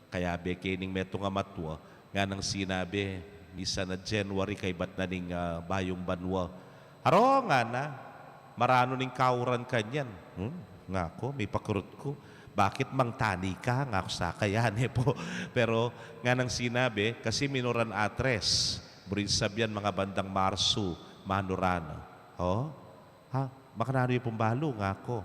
kayabe ke ning metung a matua, nganang sinabi, misan a January kaybat na ning, ah, bayung banua. Aro, ngana, maranu ning kauran kanyan. Hmm? Ngaku, mipakurut ku. Bakit mang tani ka? Ngaku sa kaya ne pu. Pero nganang sinabi, kasi minuran Atres, buring sabian mga bandang Marsu, manuran. O? Ha? Makananu ya pung balu? Ngaku.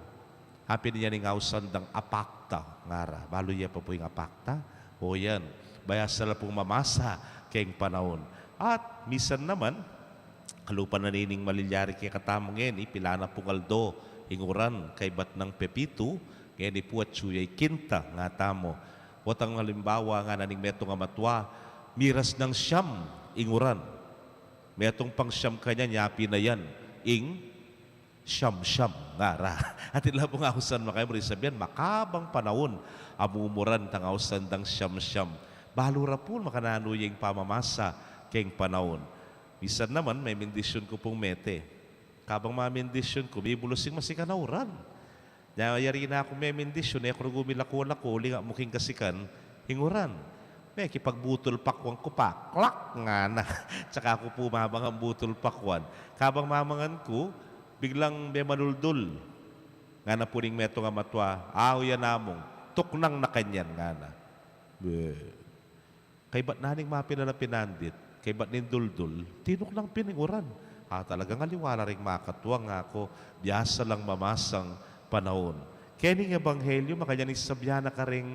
Apin ya ning ausan dang apakta, ngara. Balu ya pa pu ing apakta? O yan. Bayasa la pung mamasa keng panaun. At misan naman, kalupa na nining malilyari kekatamu ngeni, pila na pung aldo ing uran kaybat nang Pepitu, ngeni pu atyu ya ing kinta, ngatamu. Watang alimbawa ngana ning metung a matua, miras nang siam ing uran. Metung pang siam kanyan, yapin na yan ing siam-siam, ngara. Atin la pung ausan makaya, buring sabian, makabang panaun a mumuran tang ausan dang siam-siam. Balu ra pu makananu ya ing pamamasa keng panaun. Misan naman, memendisyun ku pung mete. Kabang mamindisyun ku, mibulus ing masikan a uran. Nya, yari na kung memindisyun, e ku rugu milaku-laku, linga mu king kasikan ing uran. Mekipagbutul pakwan ku pa, klak, ngana. Tsaka ku pu mamangan butul pakwan. Kabang mamangan ku, biglang memanuldul. Ngana pu ning metung a matua, au yan amung, tuknang na kanyan, ngana. Be. Kaybat na ning mapilala pinandit, kaybat ning duldul, tinuknang pin ing uran. A, talagang aliwa la ring makatua, ngaku, biasa lang mamasang panaun. Keni ing ebanghelyu, makanyan ing sabian na karing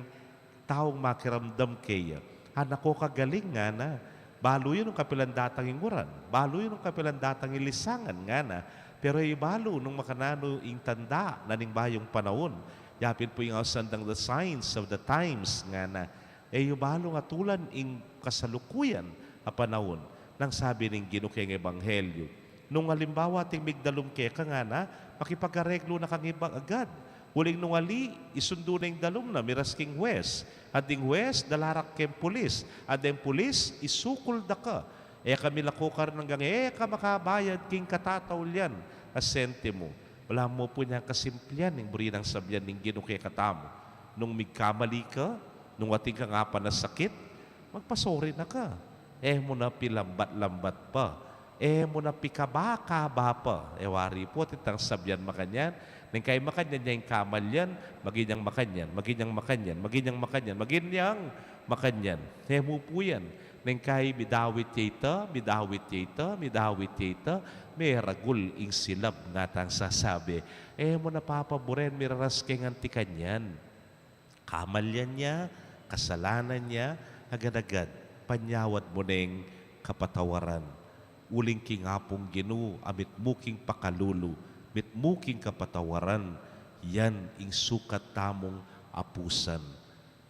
taung makiramdam keya. Anak ko, kagaling, ngana. Balu yu nung kapilan datang ing uran. Balu yu nung kapilan datang ing lisangan, ngana. Pero e yu balu nung makananu ing tanda na ning bayung panaun. Yapin pu ing ausan dang the signs of the times, ngana. E yu balu nung atulan ing kasalukuyan a panaun. Nang sabi ning Ginu keng ebanghelyu, nung alimbawa ating migdalum keka, ngana, makipag-areglu na kang iba agad. Uling nung ali, isundu na ing dalum na miras king huwes. At ding huwes, dala ra keng pulis. At deng pulis, isukul da ka. E ka milaku karin anggang e ka makabayad king katataulian a sentimu. Balamu pu nya kasimplian ning buri nang sabian ning Ginu kekatamu. Nung migkamali ka, nung atin kang apanasakit, magpasori na ka. E mu na pilambat-lambat pa. E mu na pikaba-kaba pa. E wari pu, atin tang sabian makanyan. Neng kai makanyan ya ing kamalian, maging yang makanyan, maging yang makanyan, maging yang makanyan, maging yang makanyan. E mu pu yan. Neng kai midawit ya ita, midawit ya ita, midawit ya ita, meragul ing silab, ngatang sasabi. E mu na papaburen miraras keng anti kanyan. Kamalian ya, kasalanan ya, agad-agad, panyawad mu neng kapatawaran. Uling king Apung Ginu, a mitmu king pakalulu, mitmu king kapatawaran, yan ing sukat tamung apusan.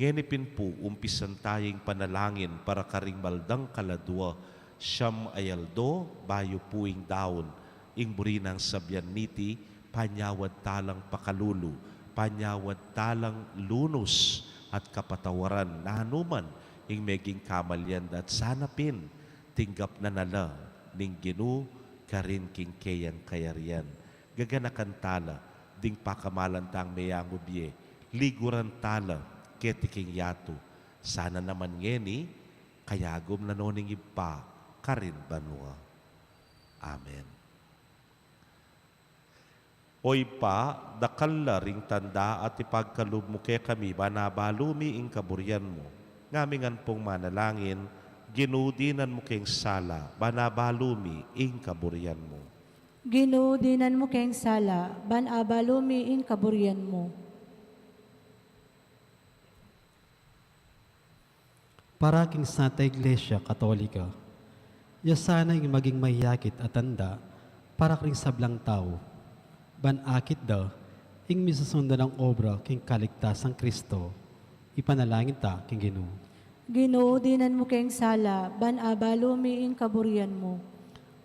Ngeni pin pu, umpisan taya ing panalangin para karing maldang kaladua, siam a aldo, bayu pu ing daun, ing buri nang sabian niti, panyawad talang pakalulu, panyawad talang lunus at kapatawaran, nanu man ing meging kamalian da at sana pin, tinggap na na la ning Ginu karin king keyang kayarian. Gaganakan tala ding pakamalan tang meyangu bie, liguran tala keti king yatu, sana naman ngeni, kayagum na no ning Ibpa karin banua. Amen. O Ibpa, dakal la ring tanda at ipagkalub mu kekami, ban abalu mi ing kaburian mu. Ngami ngan pung manalangin, Ginu, dinan mu keng sala, ban abalu mi ing kaburian mu. Ginu, dinan mu keng sala, ban abalu mi ing kaburian mu. Para king Santa Iglesia Katolika, ya sana ing maging mayakit a tanda para karing sablang tau, ban akit da ing misusundan a obra king kaligtasang Kristo. Ipanalangin ta king Ginu. Ginu, dinan mu keng sala, ban abalu mi ing kaburian mu.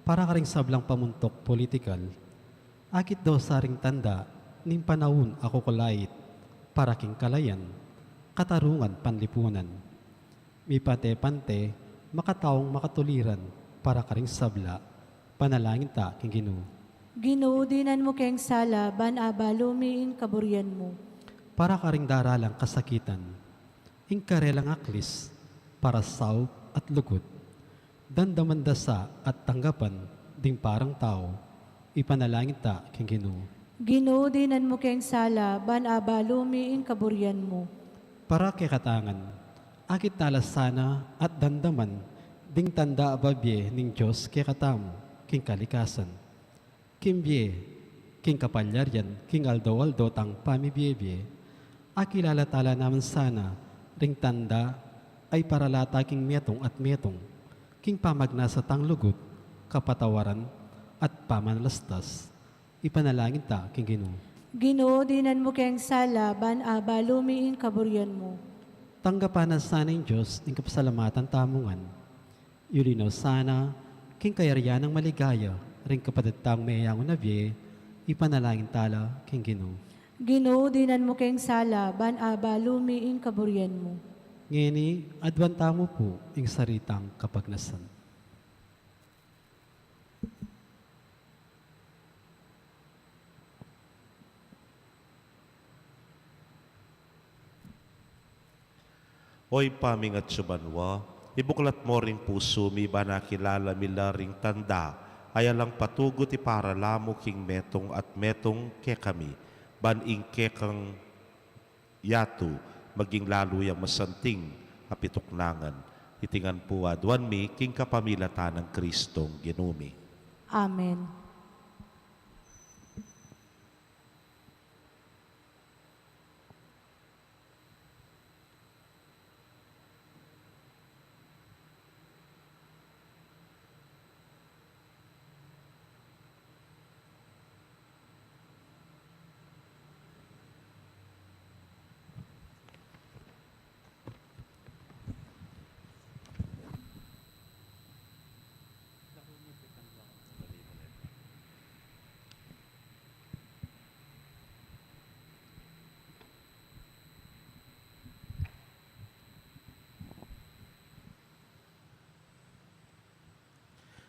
Para karing sablang pamuntuk politikal, akit da sa ring tanda ning panaun a kukulait para king kalayan, katarungan, panlipunan. Mipante-pante, makataung makatuliran para karing sabla, panalangin ta king Ginu. Ginu, dinan mu keng sala, ban abalu mi ing kaburian mu. Para karing daralang kasakitan, ing karelang aklis, para saup at lugud, damdaman da sa at tanggapan ding parang tau, ipanalangin ta king Ginu. Ginu, dinan mu keng sala, ban abalu mi ing kaburian mu. Para kekatangan, akit tala sana at damdaman ding tanda a babie ning Dios kekatamu king kalikasan. King bie, king kapalyarian, king aldo-aldo tang pamibie-bie, akilala tala naman sana ring tanda a iparala ta king metung at metung, king pamagnasa tang lugud, kapatawaran, at pamanalastas. Ipanalangin ta king Ginu. Ginu, dinan mu keng sala, ban abalu mi ing kaburian mu. Tanggapan na sana ning Dios ing kapasalamatan tamu ngan. Yulinaw sana king kayarian nang maligaya ring kapatad tang meyangu na bie, ipanalangin tala king Ginu. Ginu, dinan mu keng sala, ban abalu mi ing kaburian mu. Ngeni, aduan tamu pu ing sarili tang kapagnasan. O Ibpa ming atsu banua, ibuklat mo ring pusu mi ban akilala mi la ring tanda a alang patugut iparala mu king metung at metung kekami, ban ing kekang yatu maging lalu yang masanting a pituknangan. Iti ngan pu aduan mi king kapamilatan nang Kristong Ginu mi. Amen.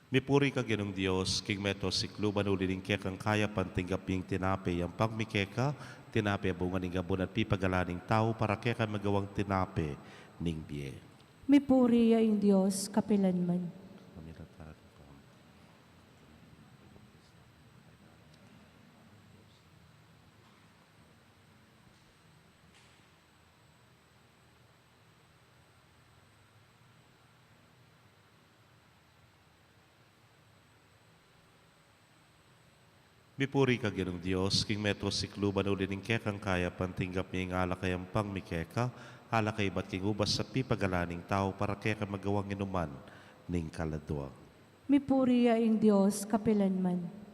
Mipuri ka Ginung Dios, king meto sikluban uli ning kekang kayapan tinggap mi ing tinape, yampang mi keka, tinape a bunga ning abun at pipagalan ning tau, para kekami magawang tinape ning bie. Mipuri ya ing Dios kapilanman. Mipuri ka Ginung Dios, king meto sikluban uli ning kekang kayapan tinggap mi ing alak a yampang mi keka, alak a ibat king ubas a pipagalan ning tau, para kekami magawang inuman ning kaladua. Mipuri ya ing Dios kapilanman.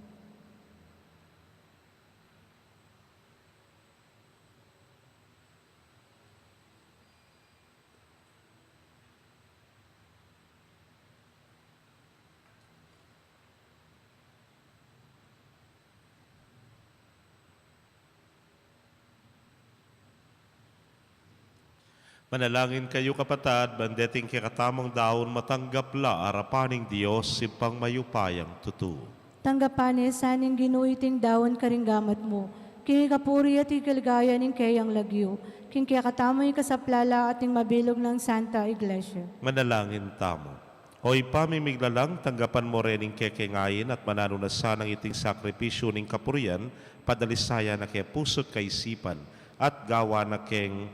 Manalangin kayu, kapatad, ban deting kekatamung daun matanggap la arapan ning Dios, Ibpang mayupayang tutu. Tanggapan ne sa ning Ginu iting daun karing gamat mu, king ikapuri at ikaligaya ning keyang lagyu, king kekatamung ikasaplala at ning mabilug nang Santa Iglesia. Manalangin tamu. O Ibpa ming miglalang, tanggapan mu rin ing kekeng ain at mananu na sanang iting sakripisyu ning kapurian, padalisayan na ke pusu't kaisipan, at gawan na keng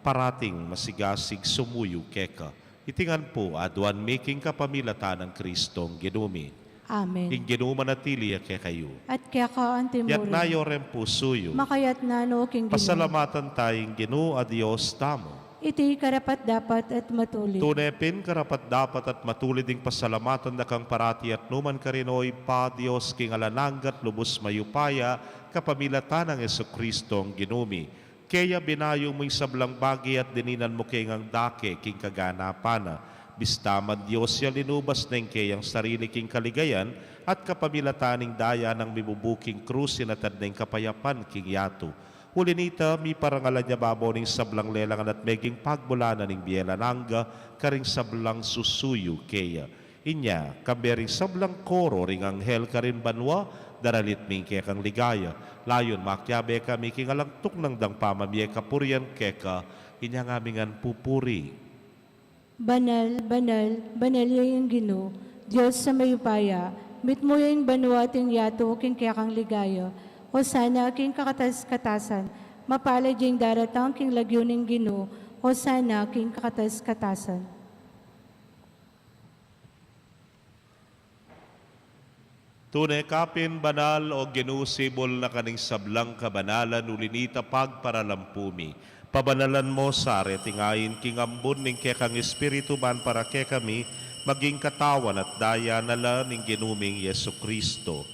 parating masigasig sumuyu keka. Iti ngan pu aduan mi king kapamilatan nang Kristong Ginu mi. Amen. Ing Ginu manatili ya kekayu. At keka antimurin. Itas yu reng pusu yu. Makatas na no king Ginu. Pasalamatan ta ing Ginu a Dios tamu. Iti karapat-dapat at matulid. Tune pin karapat-dapat at matulid ing pasalamatan da kang parati at nukarin man, O Ibpa, Dios king alang angga at lubus mayupaya, kapamilatan nang Jesukristong Ginu mi. Keya binayu mu ing sablang bage at dininan mu ke ngang dake king kaganapan na. Bista man Dios ya, linubas ne ing keyang sarili king kaligayan, at kapamilatan ning daya nang mibubu king krus, inatad ne ing kapayapan king yatu. Uli na nita, miparangalan ya babo ning sablang lelangan at meging pagmulanan ning bie alang angga karing sablang susuyu keya. Inya, kambe ring sablang koro ring anghel karin banua, daralit mi ing kekang ligaya. Layun makiabe kami king alang tuknang dang pamamie kapurian keka, inya ngaming ngan pupuri. Banal, banal, banal ya ing Ginu, Dios a mayupaya, mitmu ya ing banua at ing yatu king kekang ligaya. Hosana king kakatas-katasan, mapalad ya ing daratang king lagyu ning Ginu, Hosana king kakatas-katasan. Tune ka pin banal, O Ginu, sibul na ka ning sablang kabanalan, uli nita pagparalampu mi. Pabanalan mu sa reting ain king ambun ning kekang Espiritu, ban para kekami maging katawan at daya na la ning Ginu ming Jesucristo.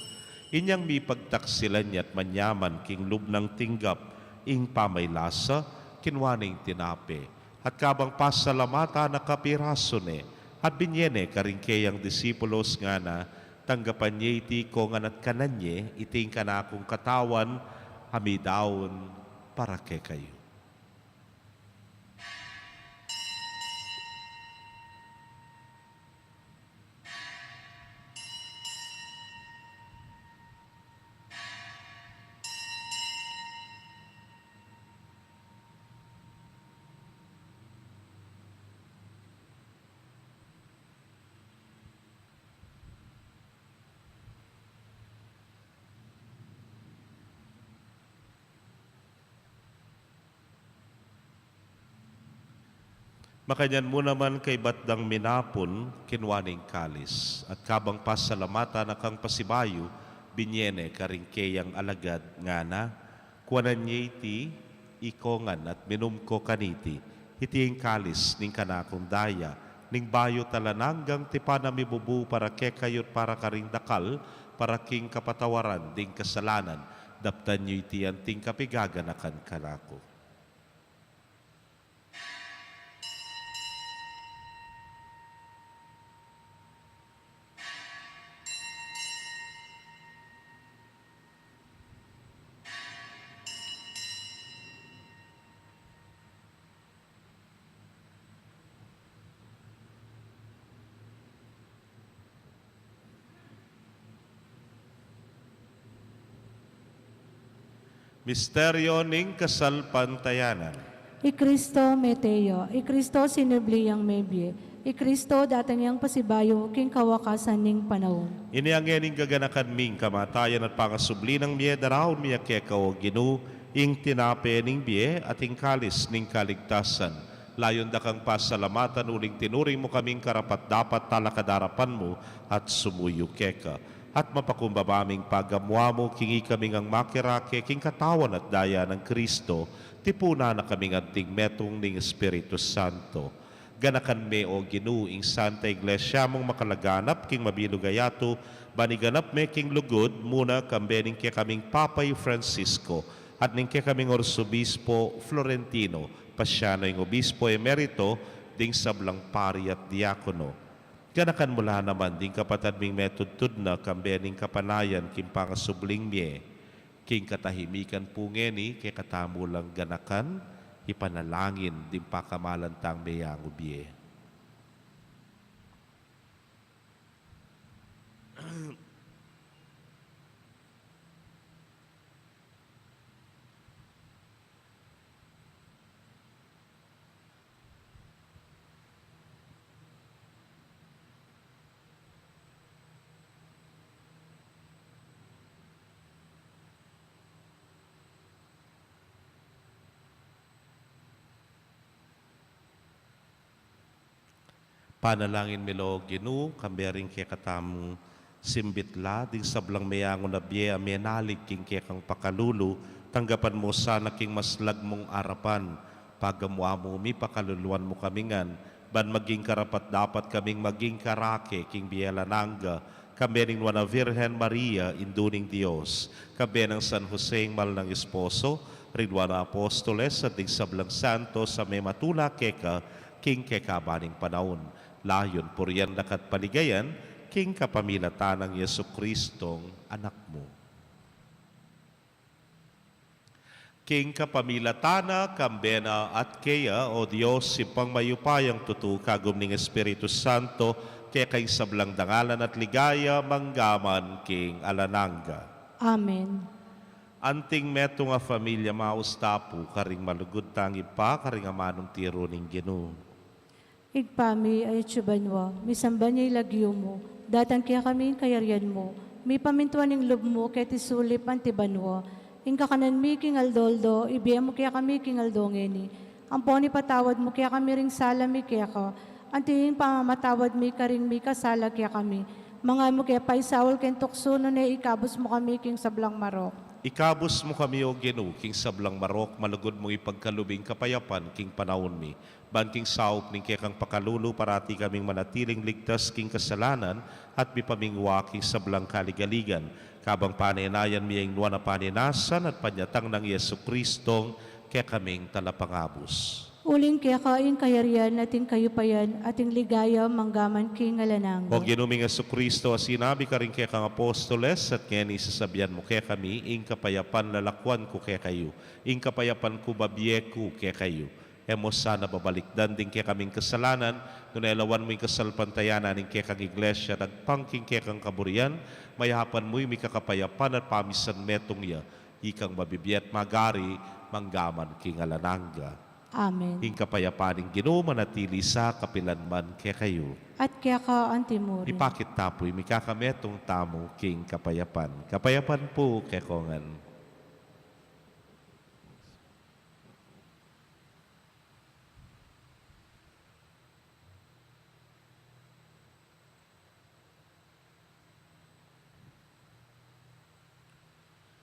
Inyang mipagtaksilan ya at manyaman king lub nang tinggap ing pamaylasa, kinua ne ing tinape, at kabang pasalamatan na, kapirasu ne, at binie ne karing keyang disipulos, ngana: Tanggapan ye iti ikongan at kanan ye, iti ing kanakung katawan a midaun para kekayu. Makanyan mu naman, kaybat dang minapun, kinua ne ing kalis, at kabang pasalamatan na kang pasibayu, binie ne karing keyang alagad, ngana: Kuanan ye iti ikongan at minum ko kaniti, iti ing kalis ning kanakung daya ning bayu't alang anggang tipan a mibubu para kekayu't para karing dakal, para king kapatawaran ding kasalanan. Daptan yu iti anting kapigaganakan kanaku. Misteryo ning kasalpantayanan. I Kristo mete ya, i Kristo sinubli yang mebie, i Kristo datang yang pasibayu king kawakasan ning panaun. Ini ngeni ing gaganakan ming kamatayan at pangasubli nang mie, daraun mi keka, O Ginu, ing tinape ning bie at ing kalis ning kaligtasan. Layun da kang pasalamatan uling tinuring mu kaming karapat-dapat talakad arapan mu at sumuyu keka. At mapakumbaba ming pagamu-amu king ikami ngang makirake king katawan at daya nang Kristo, tipunan na kaming anting metung ning Espiritu Santo. Ganakan me, O Ginu, ing Santa Iglesia mung makalaganap king mabilug a yatu, ban iganap me king lugud mu na kambe ning kekaming Papa i Francisco, at ning kekaming Arsobispo Florentino, Pasiano, ing Obispo Emerito, ding sablang pari at diakono. Ganakan mu la naman ding kapatad ming metudtud na kambe ning kapanayan king pangasubling mie. King katahimikan pu ngeni, kekatamu lang ganakan, ipanalangin ding pakamalan tang meyangu bie. Panalangin mi la, O Ginu, kambe ring kekatamung simbit la ding sablang meyangu na bie a menalig king kekang pakalulu, tanggapan mu sana king maslag mung arapan. Pagamu-amu mi, pakaluluan mu kami ngan, ban maging karapat-dapat kaming maging karake king bie alang angga, kambe ning Nuan a Virgen Maria, Indu ning Dios, kambe nang San Jose, ing mal nang esposo, ring Nuan a Apostoles, at ding sablang santos a mematula keka king kekaban ning panaun. Layun purian da ka at paligayan king kapamilatan nang Jesucristong Anak mu. King kapamilatan na, kambe na, at keya, o Dios, Ibpang mayupayang tutu, kagum ning Espiritu Santo, keka ing sablang dangalan at ligaya, mangga man king alang angga. Amen. Anting metung a familia, maus ta pu karing malugud tang Ibpa, karing amanung tiru ning Ginu. Ibpa mi, atsu ka banua, misamban ya ing lagyu mu, datang kekami ing kayarian mu, mipamintuan ing lub mu keti sulip anti banua. Ing kakanan mi king aldo-aldo, ibie mu kekami king aldo ngeni. Ampon ipatawad mu kekami ring sala mi keka, anti ing pamamatawad mi karing mikasala kekami. Manga e mu ke paisaul king tuksu, nune ikabus mu kami king sablang marok. Ikabus mu kami, O Ginu, king sablang marok, malugud mung ipagkalub ing kapayapan king panaun mi. Ban king saup ning kekang pakalulu, parati kaming manatiling ligtas king kasalanan at mipamingwa king sablang kaligaligan, kabang panenayan mi ing nuan a panenasan at panyatang nang Jesucristong kekaming Talapangabus. Uling keka ing kayarian at ing kayupayan at ing ligaya mangga man king alang angga. O Ginu ming Jesucristo, a sinabi karing kekang apostoles, at ngeni sasabian mu kekami, ing kapayapan lalakuan ku kekayu, ing kapayapan ku babie ku kekayu. E mu sana babalikdan ding kekaming kasalanan, nune lawan mu ing kasalpantayanan ning kekang Iglesia, dagpang king kekang kaburian, mayapan mu ing mikakapayapan at pamisan metung ya, ikang mabibie at magari, mangga man king alang angga. Amen. Ing kapayapan ning Ginu manatili sa kapilan man kekayu. At keka anti murin. Ipakit ta pu ing mikakametung tamu king kapayapan. Kapayapan pu kekongan.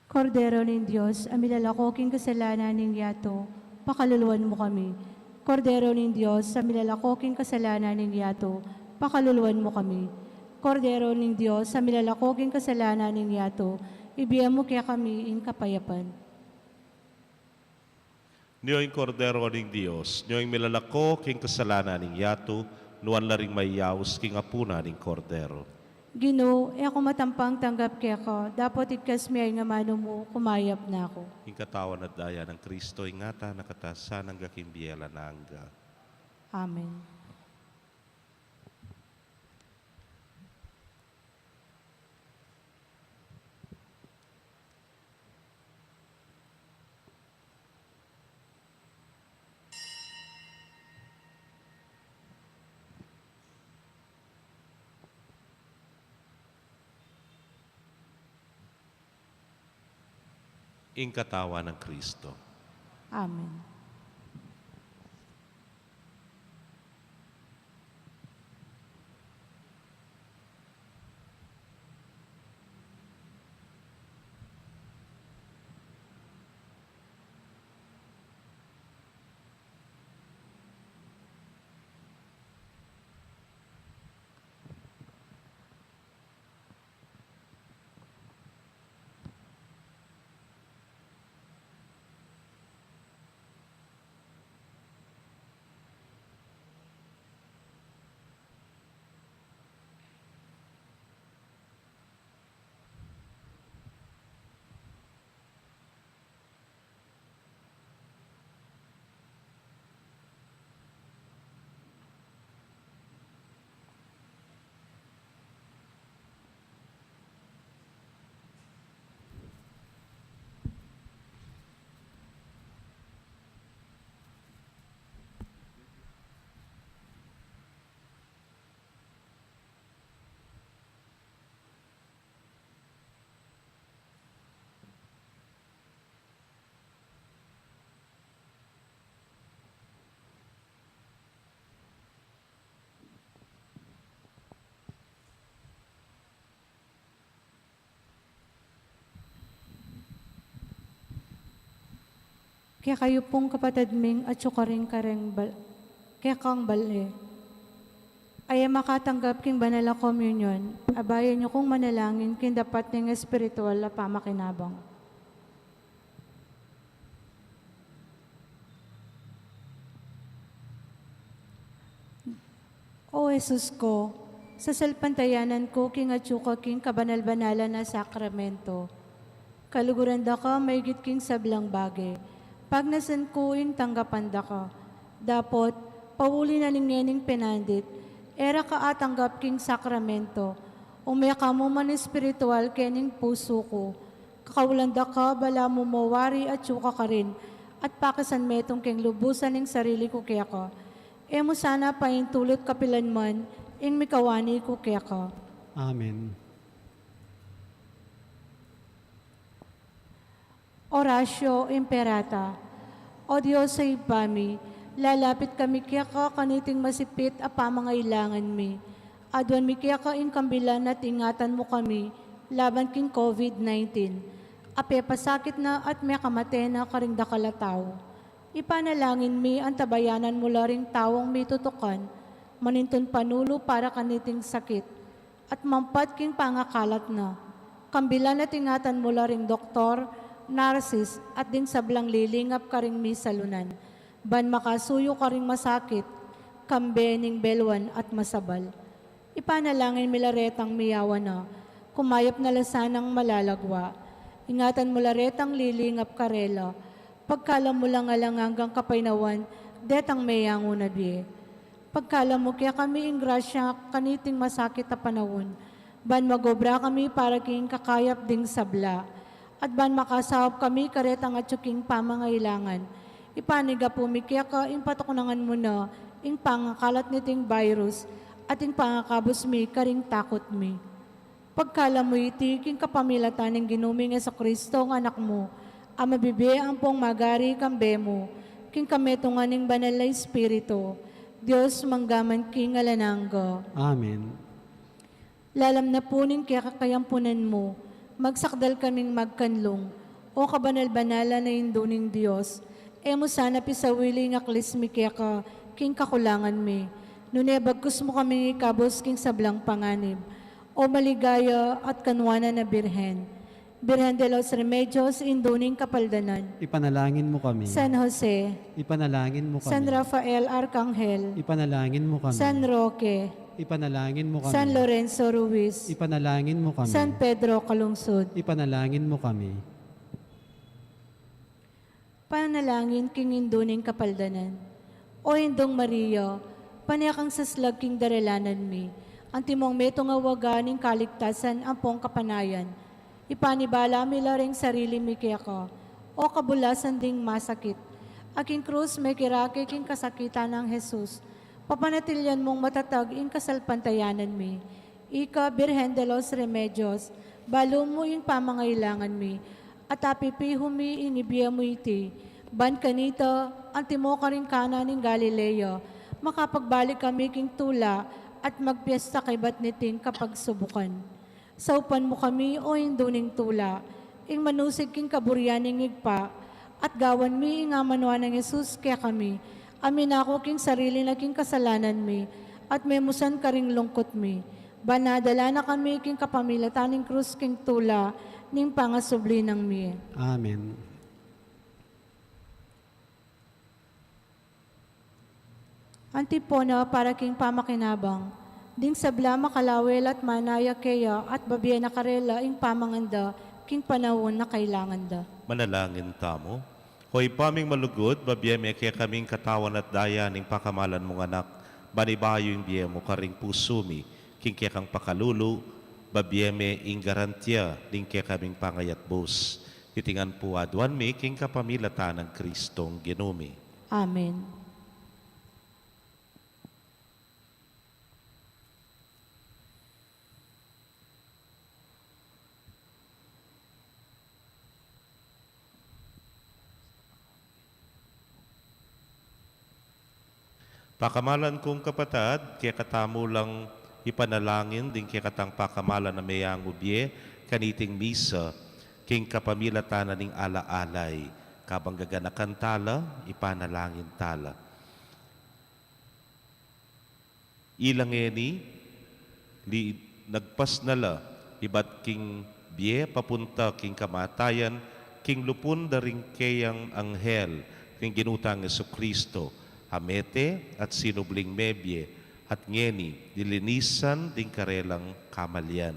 Kordero ning Dios, a milalako king kasalanan ning yatu, pakaluluan mu kami. Kordero ning Dios, a milalako king kasalanan ning yatu, pakaluluan mu kami. Kordero ning Dios, a milalako king kasalanan ning yatu, ibie mu kekami ing kapayapan. Nyo ing Kordero ning Dios, nyo ing milalako king kasalanan ning yatu, nuan la ring mayaus king apunan ning Kordero. Ginu, e ku matampang tanggap keka, dapot igkas mu ya ing amanu mu, kumayap na ku. Ing katawan at daya nang Kristo, ingatan na katasan angga king bie alang angga. Amen. Ing katawan nang Kristo. Amen. Kekayu pung kapatad ming atsu karing kareng bal-, kekang bale, a e makatanggap king banal a komunyon, abayan yu kung manalangin king dapat ning espiritual a pamakinabang. O Jesus ko, sasalpantayanan ku king atsu ka king kabanal-banalan a sakramento. Kaluguran da ka maigit king sablang bage. Pagnasan ku ing tanggapan da ka. Dapot, pauli na ning ngening penandit, e ra ka atanggap king sakramento, ume ka mu man espiritual kening pusu ku. Kakaulan da ka, balamu mo wari atyu ka karin, at pakisan metung king lubusan ing sarili ku keka. E mu sana paintulut kapilan man ing mikawani ku keka. Amen. Oratio Imperata. O Dios a Ibpa mi, lalapit kami keka kaniting masipit a pamangailangan mi. Aduan mi keka ing kambilan at ingatan mu kami laban king COVID nineteen, a pepasakit na at mekamate na karing dakal a tau. Ipanalangin mi antabayanan mu la ring taung mitutukan, manintun panulu para kaniting sakit, at mampat king pangakalat na. Kambilan at ingatan mu la ring doktor, narsis, at ding sablang lilingap karing misalunan, ban makasuyu karing masakit, kambe ning belwan at masabal. Ipanalangin mi la retang miyawa na, kumayap na la sanang malalagwa. Ingatan mu la retang lilingap karela, pagkalam mu lang alang anggang kapaynawan detang meyangu na bie. Pagkalam mu kekami ing grasya kaniting masakit a panaun, ban magobra kami para king kakayap ding sabla, at ban makasaup kami karetang atyu king pamangailangan. Ipanyawad mi keka ing patuknangan mu na ing pangakalat niting virus, at ing pangakabus mi karing takut mi. Pagkalam mu iti king kapamilatan ning Ginu ming Jesucristo, a Anak mu, a mabibie ampong magari kambe mu, king kametungan ning Banal a Espiritu, Dios mangga man king alang angga. Amen. Lalam na pu ning kekang kayampunan mu, magsakdal kaming magkanlung, O kabanal-banalan a Indu ning Dios, e mu sana pisawili ing aklis mi keka king kakulangan mi, nune bagkus mu kaming ikabus king sablang panganib. O maligaya at kanwanan a Birhen, Birhen de los Remedios, Indu ning Kapaldanan. Ipanalangin mu kami. San Jose. Ipanalangin mu kami. San Rafael Arkanghel. Ipanalangin mu kami. San Roque. Ipanalangin mu kami. San Lorenzo Ruiz. Ipanalangin mu kami. San Pedro Calungsod. Ipanalangin mu kami. Panalangin king Indu ning Kapaldanan. O Indung Maria, pane kang saslag king daralanan mi, antimong metung a waga ning kaligtasan ampong kapanayan. Ipanibala mi la ring sarili mi keka, O kabulasan ding masakit, a king krus mekirake king kasakitan nang Jesus, papanatilian mung matatag ing kasalpantayanan mi. Ika, Birhen de los Remedios, balu mu ing pamangailangan mi, at apipihu mi ing ibie mu iti, ban kanita, antimo karing Cana ning Galilea, makapagbalik kami king tula at magpiesta kaybat niting kapagsubukan. Saupan mu kami, O Indu ning Tula, ing manusig king kaburian ning Ibpa, at gawan mi ing amanuan nang Jesus kekami, a minaku king sarili na king kasalanan mi, at memusan karing lungkut mi. Ban adala na kami king kapamilatan ning krus king tula ning pangasubli nang mie. Amen. Antipona para king pamakinabang. Ding sabla makalawel at manaya keya at babie na karela ing pamangan da king panaun a kailangan da. Manalangin tamu. O Ibpa ming malugud, babie me kekaming katawan at daya ning pakamalan mung Anak, ban ibayu ing bie mu karing pusu mi, king kekang pakalulu, babie me ing garantia ning kekaming pangayatbus. Iti ngan pu aduan mi king kapamilatan nang Kristong Ginu mi. Amen. Pakamalan kung kapatad, kekatamu lang ipanalangin ding kekatang pakamalan a meyangu bie kaniting misa, king kapamilatan na ning ala-alay, kabang gaganakan tala, ipanalangin tala. Ila ngeni, li-, nagpas na la ibat king bie papunta king kamatayan, king lupun da ring keyang anghel ning Ginu tang Jesucristo, a mete at sinubling mebie, at ngeni, lilinisan ding karelang kamalian.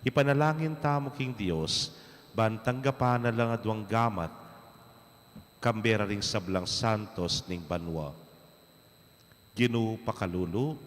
Ipanalangin tamu king Dios, ban tanggapan na lang aduang gamat, kambe ra ring sablang santos ning banua. Ginu pakalulu.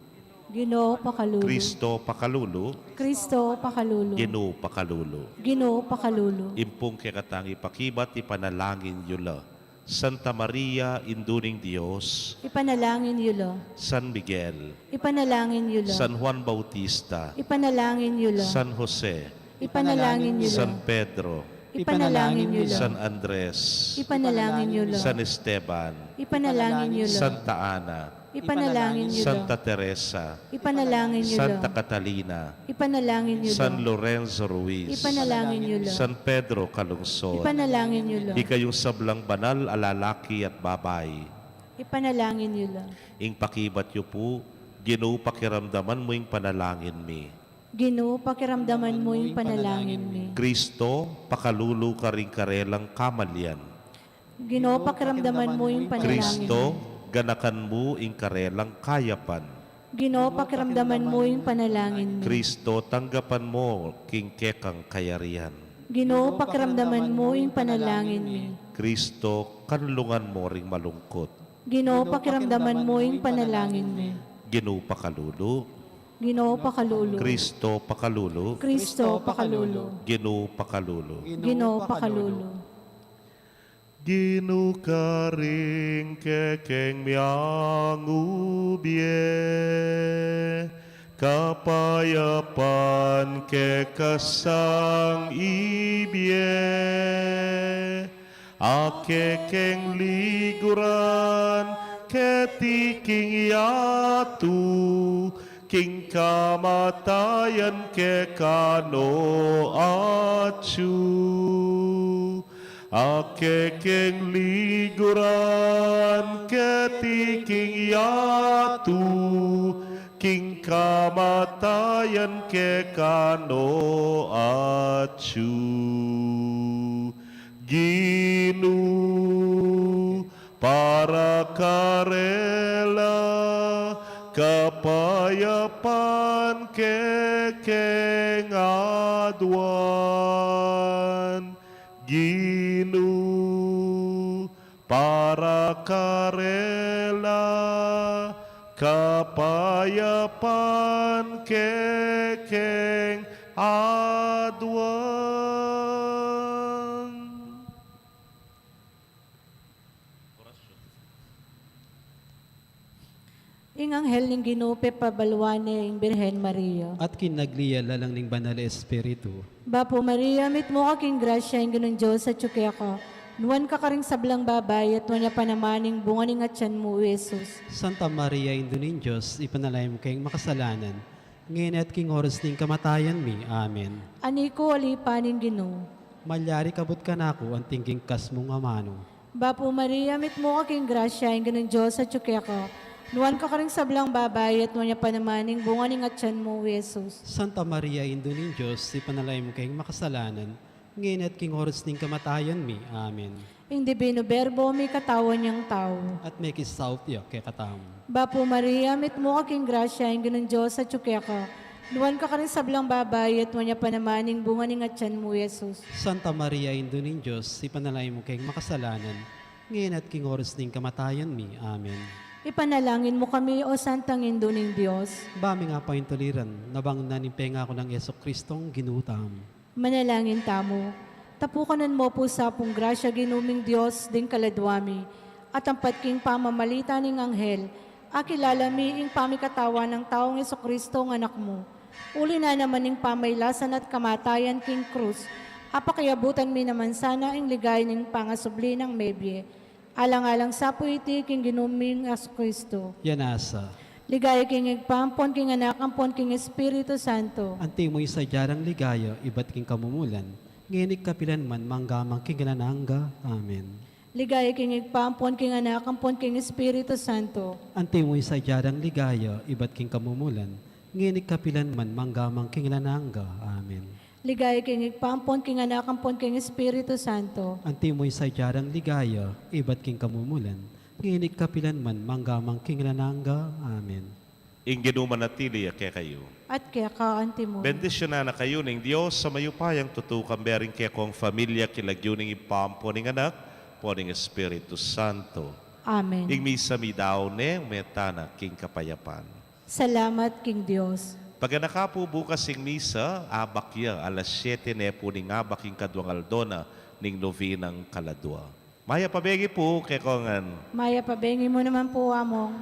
Ginu pakalulu. Kristo pakalulu. Kristo pakalulu. Ginu pakalulu. Ginu pakalulu. Impung kekatang ipakibat, ipanalangin yu la. Santa Maria, Indu ning Dios. Ipanalangin yu la. San Miguel. Ipanalangin yu la. San Juan Bautista. Ipanalangin yu la. San Jose. Ipanalangin yu la. San Pedro. Ipanalangin yu la. San Andres. Ipanalangin yu la. San Esteban. Ipanalangin yu la. Santa Ana. Ipanalangin yu la. Santa Teresa. Ipanalangin yu la. Santa Catalina. Ipanalangin yu la. San Lorenzo Ruiz. Ipanalangin yu la. San Pedro Calungsod. Ipanalangin yu la. Ikayung sablang banal a lalaki at babai. Ipanalangin yu la. Ing pakibat yu pu, Ginu, pakiramdaman mu ing panalangin mi. Ginu, pakiramdaman mu ing panalangin mi. Kristo, pakalulu ka ring karelang kamalian. Ginu, pakiramdaman mu ing panalangin mi. Kristo, ganakan mu ing karelang kayapan. Ginu, pakiramdaman mu ing panalangin mi. Kristo, tanggapan mu king kekang kayarian. Ginu, pakiramdaman mu ing panalangin mi. Kristo, kanlungan mu ring malungkut. Ginu, pakiramdaman mu ing panalangin mi. Ginu, pakalulu. Ginu, pakalulu. Kristo, pakalulu. Kristo, pakalulu. Ginu, pakalulu. Ginu, pakalulu. Ginu, karing kekeng miangubie, kapayapan keka sang ibie, a kekeng liguran keti king yatu, king kamatayan keka no atyu. A kekeng liguran keti king yatu, king kamatayan keka no atyu. Ginu, para karela, kapayapan kekeng aduan. Ginu, para karela, kapayapan kekeng aduan. Ing anghel ning Ginu pepabaluan ne ing Birhen Maria. At kinagli ya lalang ning Banal Espiritu. Bapu Maria, mitmu ka king grasya, ing Ginung Dios atyu keka. Nuan ka karing sablang babai, at nuan ya pa naman ing bunga ning atyan mu, Jesus. Santa Maria, Indu ning Dios, ipanalangin mu keng makasalanan, ngeni at king oras ning kamatayan mi. Amen. Ani ku, alipan ning Ginu. Malyari kabud kanaku anting king kas mung amanu. Bapu Maria, mitmu ka king grasya, ing Ginung Dios atyu keka. Nuan ka karing sablang babai, at nuan ya pa naman ing bunga ning atyan mu, Jesus. Santa Maria, Indu ning Dios, ipanalangin mu keng makasalanan, ngeni at king oras ning kamatayan mi. Amen. Ing Divino Verbo, mikatawan yang tau. At mekisaut ya kekatamu. Bapu Maria, mitmu ka king grasya, ing Ginung Dios atyu keka. Nuan ka karing sablang babai, at nuan ya pa naman ing bunga ning atyan mu, Jesus. Santa Maria, Indu ning Dios, ipanalangin mu keng makasalanan, ngeni at king oras ning kamatayan mi. Amen. Ipanalangin mu kami, O Santang Indu ning Dios. Ba ming apaintuliran, nabang na ning pengaku nang Jesucristong Ginu tamu. Manalangin tamu. Tapukanan mu pu sa pung grasya, Ginu ming Dios, ding kaladwa mi, at ampat king pamamalita ning anghel, akilala mi ing pamikatawan nang taung Jesucristo, ing Anak mu. Uli na naman ning pamailasan at kamatayan king krus, apakiabutan mi naman sana ing ligaya ning pangasubli nang mebie. Alang-alang sa pu iti king Ginu ming Jesucristo. Yan asa. Ligaya king Ibpa, ampon king Anak, ampon king Espiritu Santo. Antimo ing sadya rang ligaya ibat king kamumulan, ngeni at kapilan man, mangga man king alang angga. Amen. Ligaya king Ibpa, ampon king Anak, ampon king Espiritu Santo. Antimo ing sadya rang ligaya ibat king kamumulan, ngeni at kapilan man, mangga man king alang angga. Amen. Ligaya king Ibpa, ampon king Anak, ampon king Espiritu Santo. Antimo ing sadya rang ligaya ibat king kamumulan, ngeni at kapilan man, mangga man king alang angga. Amen. Ing Ginu manatili ya kekayu. At keka antimu. Bendisyunan na kayu ning Dios a mayupayang tutu, kambe ring kekong familia, king lagyu ning Ibpa, ampon ning Anak, Apo, ning Espiritu Santo. Amen. Ing misa meyari ne, ume tana king kapayapan. Salamat king Dios. Paganaka pu bukas ing misa, abak ya, alas siyete ne pu ning abak ing kaduang aldo na ning nobenang kaladua. Mayap a bengi pu kekongan. Mayap a bengi mu naman pu, Among.